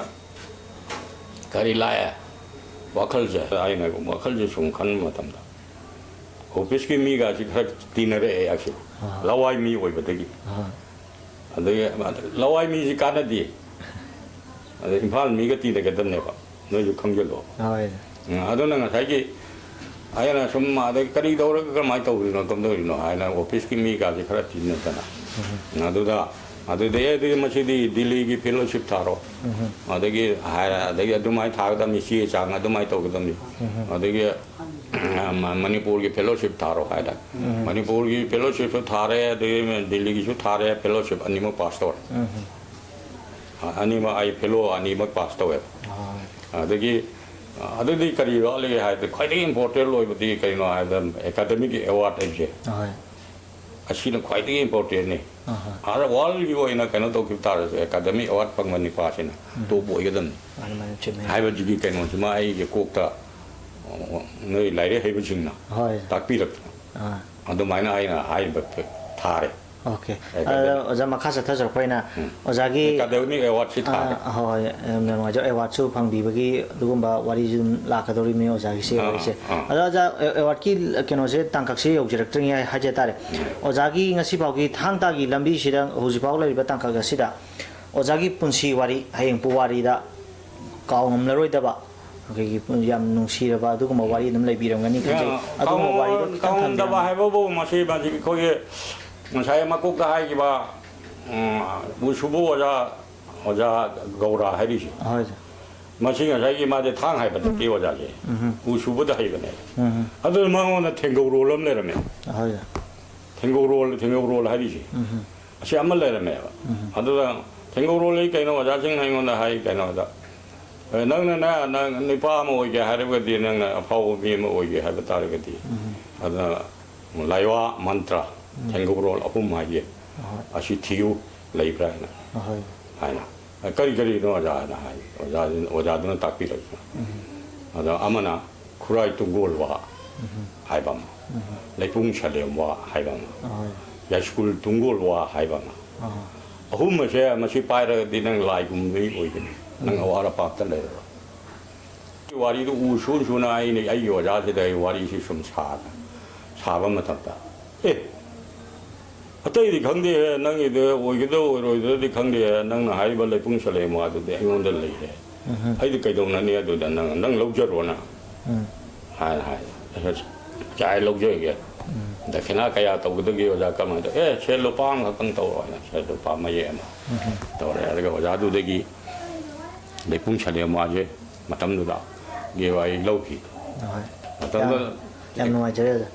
ꯀꯔꯤ ꯂꯥꯛꯑꯦ? ꯋꯥꯈꯜꯁꯦ, ꯑꯩꯅ ꯋꯥꯈꯜꯁꯦ ꯁꯨꯝ ꯈꯟꯕ ꯃꯇꯝꯗ ꯑꯣꯐꯤꯁꯀꯤ ꯃꯤꯒꯁꯤ ꯈꯔ ꯇꯤꯟꯅꯔꯛꯑꯦ ꯑꯩꯁꯦ꯫ ꯑꯥ꯫ ꯂꯋꯥꯏ ꯃꯤ ꯑꯣꯏꯕꯗꯒꯤ꯫ ꯑꯥ꯫ ꯑꯗꯒꯤ ꯂꯋꯥꯏ ꯃꯤꯁꯤ ꯀꯥꯟꯅꯗꯦ꯫ ꯑꯗ ꯏꯝꯐꯥꯜ ꯃꯤꯒ ꯇꯤꯟꯅꯒꯗꯕꯅꯦꯕ, ꯅꯣꯏꯁꯨ ꯈꯪꯖꯤꯜꯂꯣ꯫ ꯍꯣꯏ꯫ ꯎꯝ, ꯑꯗꯨꯅ ꯉꯁꯥꯏꯒꯤ ꯑꯩꯅ ꯁꯨꯝ ꯑꯗꯩ ꯀꯔꯤ ꯇꯧꯔꯒ ꯀꯃꯥꯏꯅ ꯇꯧꯔꯤꯅꯣ, ꯀꯝꯗꯧꯔꯤꯅꯣ ꯍꯥꯏꯅ ꯑꯣꯐꯤꯁꯀꯤ ꯃꯤꯒꯁꯤ ꯈꯔ ꯇꯤꯟꯅꯗꯅ꯫ ꯎꯝ꯫ ꯑꯗꯨꯗ ꯑꯗꯨꯗꯤ ꯑꯦ ꯑꯗꯨꯗꯤ ꯃꯁꯤꯗꯤ ꯗꯤꯜꯂꯤꯒꯤ ꯐꯦꯂꯣꯁꯤꯞ ꯊꯥꯔꯣ꯫ ꯑꯗꯒꯤ ꯍꯥꯏꯔ ꯑꯗꯒꯤ ꯑꯗꯨꯃꯥꯏꯅ ꯊꯥꯒꯗꯕꯅꯤ, ꯆꯦ ꯆꯥꯡ ꯑꯗꯨꯃꯥꯏꯅ ꯇꯧꯒꯗꯕꯅꯤ꯫ ꯑꯗꯒꯤ ꯃ- ꯃꯅꯤꯄꯨꯔꯒꯤ ꯐꯦꯂꯣꯁꯤꯞ ꯊꯥꯔꯣ ꯍꯥꯏꯔꯦ꯫ ꯃꯅꯤꯄꯨꯔꯒꯤ ꯐꯦꯂꯣꯁꯤꯞꯁꯨ ꯊꯥꯔꯦ, ꯑꯗꯒꯤ ꯗꯤꯜꯂꯤꯒꯤꯁꯨ ꯊꯥꯔꯦ, ꯐꯦꯂꯣꯁꯤꯞ ꯑꯅꯤꯃꯛ ꯄꯥꯁ ꯇꯧꯔꯦ꯫ ꯑꯅꯤꯃꯛ ꯑꯩ ꯐꯦꯂꯣ ꯑꯅꯤꯃꯛ ꯄꯥꯁ ꯇꯧꯋꯦꯕ꯫ ꯑꯗꯒꯤ ꯑꯗꯨꯗꯤ ꯀꯔꯤ ꯋꯥꯠꯂꯤꯒꯦ ꯍꯥꯏꯕꯗ ꯈ꯭ꯋꯥꯏꯗꯒꯤ ꯏꯝꯄꯣꯔꯇꯦꯟ ꯑꯣꯏꯕꯗꯤ ꯀꯩꯅꯣ ꯍꯥꯏꯕꯗ ꯑꯦꯀꯥꯗꯃꯤꯛ ꯑꯦꯋꯥꯔꯗ ꯍꯥꯏꯕꯁꯦ꯫ ꯑꯁꯤꯅ ꯈ꯭ꯋꯥꯏꯗꯒꯤ ꯏꯝꯄꯣꯔꯇꯦꯟꯅꯤ꯫ ꯑꯥꯗ ꯋꯥꯔꯜꯒꯤ ꯑꯣꯏꯅ ꯀꯩꯅꯣ ꯇꯧꯈꯤꯕ ꯇꯥꯔꯁꯨ ꯑꯦꯀꯥꯗꯃꯤ ꯑꯦꯋꯥꯔꯗ ꯐꯪꯕ ꯅꯨꯄꯥꯁꯤꯅ ꯇꯣꯞ ꯑꯣꯏꯒꯗꯕꯅꯤ ꯃꯥꯅꯦ, ꯃꯥꯅꯦ, ꯆꯨꯝꯃꯦ꯫ ꯍꯥꯏꯕꯁꯤꯒꯤ ꯀꯩꯅꯣꯁꯤꯃ ꯑꯩꯒꯤ ꯀꯣꯛꯇ, ꯑ, ꯅꯣꯏ ꯂꯥꯏꯔꯤꯛ ꯍꯩꯕꯁꯤꯡꯅ ꯍꯣꯏ꯫ ꯇꯥꯛꯄꯤꯔꯛꯇꯅ ꯑꯥ꯫ ꯑꯗꯨꯃꯥꯏꯅ ꯑꯩꯅ ꯍꯥꯏꯔꯤꯕ ꯊꯥꯔꯦ꯫ ꯑꯣꯀꯦ꯫ ꯑꯦꯀꯥꯗꯃꯤ꯫ ꯑꯗ ꯑꯣꯖꯥ ꯃꯈꯥ ꯆꯠꯊꯖꯔꯛꯄ ꯑꯣꯏꯅ ꯎꯝ꯫ ꯑꯣꯖꯥꯒꯤ ꯑꯦꯀꯥꯗꯃꯤꯛ ꯑꯦꯋꯥꯔꯗꯁꯤ ꯊꯥꯔꯦ꯫ ꯑꯥ, ꯍꯣꯏ, ꯌꯥꯝ ꯅꯨꯡꯉꯥꯏꯖꯩ꯫ ꯑꯦꯋꯥꯔꯗꯁꯨ ꯐꯪꯕꯤꯕꯒꯤ ꯑꯗꯨꯒꯨꯝꯕ ꯋꯥꯔꯤꯁꯨ ꯑꯗꯨꯝ ꯂꯥꯛꯀꯗꯧꯔꯤꯕꯅꯤ ꯑꯣꯖꯥꯒꯤꯁꯦ ꯑꯥ, ꯋꯥꯔꯤꯁꯦ꯫ ꯑꯥ꯫ ꯑꯗꯣ ꯑꯣꯖꯥ, ꯑꯦ-, ꯑꯦꯋꯥꯔꯗꯀꯤ ꯀꯩꯅꯣꯁꯦ ꯇꯥꯡꯀꯛꯁꯦ ꯌꯧꯖꯔꯛꯇ꯭ꯔꯤꯉꯩ ꯍꯥꯏꯖ ꯇꯥꯔꯦ꯫ ꯎꯝ꯫ ꯑꯣꯖꯥꯒꯤ ꯉꯁꯤ ꯐꯥꯎꯒꯤ ꯊꯥꯡ ꯇꯥꯒꯤ ꯂꯝꯕꯤꯁꯤꯗ ꯍꯧꯖꯤꯛ ꯐꯥꯎ ꯂꯩꯔꯤꯕ ꯇꯥꯡꯀꯛ ꯑꯁꯤꯗ ꯑꯣꯖꯥꯒꯤ ꯄꯨꯟꯁꯤ ꯋꯥꯔꯤ, ꯍꯌꯦꯡ ꯄꯨꯋꯥꯔꯤꯗ ꯀꯥꯎ ꯉꯝꯂꯔꯣꯏꯗꯕ, ꯑꯩꯈꯣꯏꯒꯤ ꯄꯨꯟ-, ꯌꯥꯝ ꯅꯨꯡꯁꯤꯔꯕ ꯑꯗꯨꯒꯨꯝꯕ ꯋꯥꯔꯤ ꯑꯗꯨꯝ ꯂꯩꯕꯤꯔꯝꯒꯅꯤ ꯈꯟꯖꯩ꯫ ꯌꯥ, ꯑꯗꯨꯒꯨꯝꯕ ꯋꯥꯔꯤꯗꯣ ꯈꯤꯇꯪ ꯀꯥꯎ ꯉꯝꯗꯕ ꯊꯝꯕꯤꯔꯝꯃꯣ꯫ ꯍꯥꯏꯕꯕꯨ ꯃꯁꯤ, ꯃꯁꯤ ꯑꯩꯈꯣꯏꯒꯤ ꯉꯁꯥꯏ ꯃꯀꯣꯛꯇ ꯍꯥꯏꯈꯤꯕ, ꯎꯝ, ꯎꯁꯨꯕ ꯑꯣꯖꯥ, ꯑꯣꯖꯥ ꯒꯧꯔꯥ ꯍꯥꯏꯔꯤꯁꯦ꯫ ꯍꯣꯏ, ꯁꯥꯔ꯫ ꯃꯁꯤ ꯉꯁꯥꯏꯒꯤ ꯃꯥꯁꯦ ꯊꯥꯡ ꯍꯥꯏꯕ ꯅꯠꯇꯦ ꯑꯣꯖꯥꯁꯦ꯫ ꯎꯝ꯫ ꯎ ꯁꯨꯕꯗ ꯍꯩꯕꯅꯦ꯫ ꯎꯝ꯫ ꯑꯗꯨꯅ ꯃꯉꯣꯟꯗ ꯊꯦꯡꯒꯧꯔꯣꯜ ꯑꯃ ꯂꯩꯔꯝꯃꯦ꯫ ꯍꯣꯏ, ꯁꯥꯔ꯫ ꯊꯦꯡꯒꯧꯔꯣꯜ, ꯊꯦꯡꯒꯧꯔꯣꯜ ꯍꯥꯏꯔꯤꯁꯦ꯫ ꯎꯝ꯫ ꯑꯁꯤ ꯑꯃ ꯂꯩꯔꯝꯃꯦꯕ꯫ ꯎꯝ꯫ ꯑꯗꯨꯗ ꯊꯦꯡꯒꯧꯔꯣꯜ ꯍꯥꯏ ꯀꯩꯅꯣ ꯑꯣꯖꯥꯁꯤꯡꯅ ꯑꯩꯉꯣꯟꯗ ꯍꯥꯏ ꯀꯩꯅꯣꯗ, "ꯑꯦ, ꯅꯪꯅ ꯅ-, ꯅꯪ ꯅꯨꯄꯥ ꯑꯃ ꯑꯣꯏꯒꯦ ꯍꯥꯏꯔꯒꯗꯤ, ꯅꯪꯅ ꯑꯐꯥꯎꯕ ꯃꯤ ꯑꯃ ꯑꯣꯏꯒꯦ ꯍꯥꯏꯕ ꯇꯥꯔꯒꯗꯤ, ꯎꯝ꯫ ꯑꯗꯨꯅ ꯂꯥꯏꯋꯥ ꯃꯟꯇ꯭ꯔ, ꯎꯝ꯫ ꯊꯦꯡꯒꯧꯔꯣꯜ ꯑꯍꯨꯝ ꯍꯥꯏꯌꯦ꯫ ꯑꯍꯣꯏ꯫ ꯑꯁꯤ ꯊꯤꯌꯨ, ꯂꯩꯕ꯭ꯔꯥ?" ꯍꯥꯏꯅ, ꯑꯍꯣꯏ꯫ ꯍꯥꯏꯅ꯫ "ꯀꯔꯤ ꯀꯔꯤꯅꯣ ꯑꯣꯖꯥ?" ꯍꯥꯏꯅ ꯍꯥꯏ꯫ ꯑꯣꯖꯥꯗꯨꯅ, ꯑꯣꯖꯥꯗꯨꯅ ꯇꯥꯛꯄꯤꯔꯛꯏ꯫ ꯎꯝ꯫ ꯑꯗ ꯑꯃꯅ ꯈꯨꯔꯥꯏ ꯇꯨꯡꯒꯣꯜ ꯋꯥ ꯎꯝ꯫ ꯍꯥꯏꯕ ꯑꯃ, ꯎꯝ꯫ ꯂꯩꯄꯨꯡ ꯁꯂꯦꯝ ꯋꯥ ꯍꯥꯏꯕ ꯑꯃ, ꯑꯍꯣꯏ꯫ ꯌꯥꯏꯁ꯭ꯀꯨꯜ ꯇꯨꯡꯒꯣꯜ ꯋꯥ ꯍꯥꯏꯕ ꯑꯃ꯫ ꯑꯍꯣꯏ꯫ ꯑꯍꯨꯝ ꯑꯁꯦ ꯃꯁꯤ ꯄꯥꯏꯔꯒꯗꯤ ꯅꯪ ꯂꯥꯏꯒꯨꯝꯕꯩ ꯑꯣꯏꯒꯅꯤ, ꯅꯪ ꯎꯝ꯫ ꯑꯋꯥꯠ ꯑꯄꯥ ꯑꯝꯇ ꯂꯩꯔꯔꯣꯏ꯫ ꯋꯥꯔꯤꯗꯨ ꯎ ꯁꯨ ꯁꯨꯅ ꯑꯩꯅ ꯑꯩꯒꯤ ꯑꯣꯖꯥꯁꯤꯗ ꯑꯩ ꯋꯥꯔꯤꯁꯤ ꯁꯨꯝ ꯁꯥꯕ, ꯁꯥꯕ ꯃꯇꯝꯗ, "ꯑꯦ, ꯑꯇꯩꯗꯤ ꯈꯪꯗꯦꯍꯦ, ꯅꯪꯒꯤꯗꯨ ꯑꯣꯏꯒꯗ꯭ꯔꯥ ꯑꯣꯏꯔꯣꯏꯗ꯭ꯔꯗꯤ ꯈꯪꯗꯦꯍꯦ, ꯅꯪꯅ ꯍꯥꯏꯔꯤꯕ ꯂꯩꯄꯨꯡ ꯁꯂꯦꯝ ꯋꯥꯗꯨꯗꯤ ꯑꯩꯉꯣꯟꯗ ꯂꯩꯔꯦ꯫ ꯎꯝ꯫ ꯑꯩꯗꯤ ꯀꯩꯗꯧꯅꯅꯤ ꯑꯗꯨꯗ, ꯅꯪ, ꯅꯪ ꯂꯧꯖꯔꯣꯅ" ꯎꯝ꯫ ꯍꯥꯏꯅ ꯍꯥꯏ꯫ "ꯆꯥꯏ ꯂꯧꯖꯒꯦ꯫ ꯎꯝ꯫ ꯗꯈꯤꯅꯥ ꯀꯌꯥ ꯇꯧꯒꯗꯒꯦ ꯑꯣꯖꯥ? ꯀꯃꯥꯏꯅ ꯇꯧ? ꯑꯦ, ꯁꯦ ꯂꯨꯄꯥ ꯑꯃꯈꯛꯇꯪ ꯇꯧꯔꯣ ꯍꯥꯏꯅ ꯁꯦ ꯂꯨꯄꯥ ꯃꯌꯦꯛ ꯑꯃ ꯇꯧꯔꯦ꯫ ꯑꯗꯨꯒ ꯑꯣꯖꯥꯗꯨꯗꯒꯤ ꯂꯩꯄꯨꯡ ꯁꯂꯦꯝ ꯃꯥꯁꯦ ꯃꯇꯝꯗꯨꯗ ꯒꯤ ꯋꯥꯔꯤ ꯂꯧꯈꯤ꯫ ꯍꯣꯏ꯫ ꯃꯇꯝꯗꯨꯗ ꯌꯥꯝ ꯅꯨꯡꯉꯥꯏꯖꯔꯦ ꯑꯣꯖꯥ꯫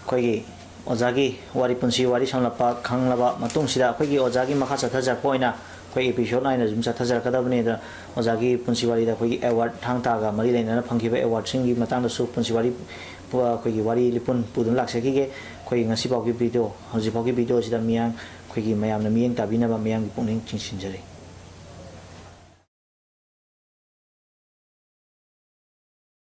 ꯑꯩꯈꯣꯏꯒꯤ ꯑꯣꯖꯥꯒꯤ ꯋꯥꯔꯤ, ꯄꯨꯟꯁꯤ ꯋꯥꯔꯤ ꯁꯝꯂꯞꯄ ꯈꯪꯂꯕ ꯃꯇꯨꯡꯁꯤꯗ, ꯑꯩꯈꯣꯏꯒꯤ ꯑꯣꯖꯥꯒꯤ ꯃꯈꯥ ꯆꯠꯊꯖꯔꯛꯄ ꯑꯣꯏꯅ ꯑꯩꯈꯣꯏ episode ꯅꯥꯏꯅ ꯑꯗꯨꯝ ꯆꯠꯊꯖꯔꯛꯀꯗꯕꯅꯤ꯫ ꯑꯗ ꯑꯣꯖꯥꯒꯤ ꯄꯨꯟꯁꯤ ꯋꯥꯔꯤꯗ ꯑꯩꯈꯣꯏꯒꯤ award, ꯊꯥꯡ ꯇꯥꯒ ꯃꯔꯤ ꯂꯩꯅꯅ ꯐꯪꯈꯤꯕ awardꯁꯤꯡꯒꯤ ꯃꯇꯥꯡꯗꯁꯨ ꯄꯨꯟꯁꯤ ꯋꯥꯔꯤ, ꯑꯩꯈꯣꯏꯒꯤ ꯋꯥꯔꯤ ꯂꯤꯄꯨꯟ ꯄꯨꯗꯨꯅ ꯂꯥꯛꯆꯈꯤꯒꯦ꯫ ꯑꯩꯈꯣꯏꯒꯤ ꯉꯁꯤꯐꯥꯎꯒꯤ video, ꯍꯧꯖꯤꯛꯐꯥꯎꯒꯤ videoꯁꯤꯗ ꯃꯤꯌꯥꯝ, ꯑꯩꯈꯣꯏꯒꯤ ꯃꯌꯥꯝꯅ ꯃꯤꯠꯌꯦꯡ ꯇꯥꯕꯤꯅꯕ ꯃꯌꯥꯝꯒꯤ ꯄꯨꯛꯅꯤꯡ ꯆꯤꯡꯁꯤꯟꯖꯔꯤ꯫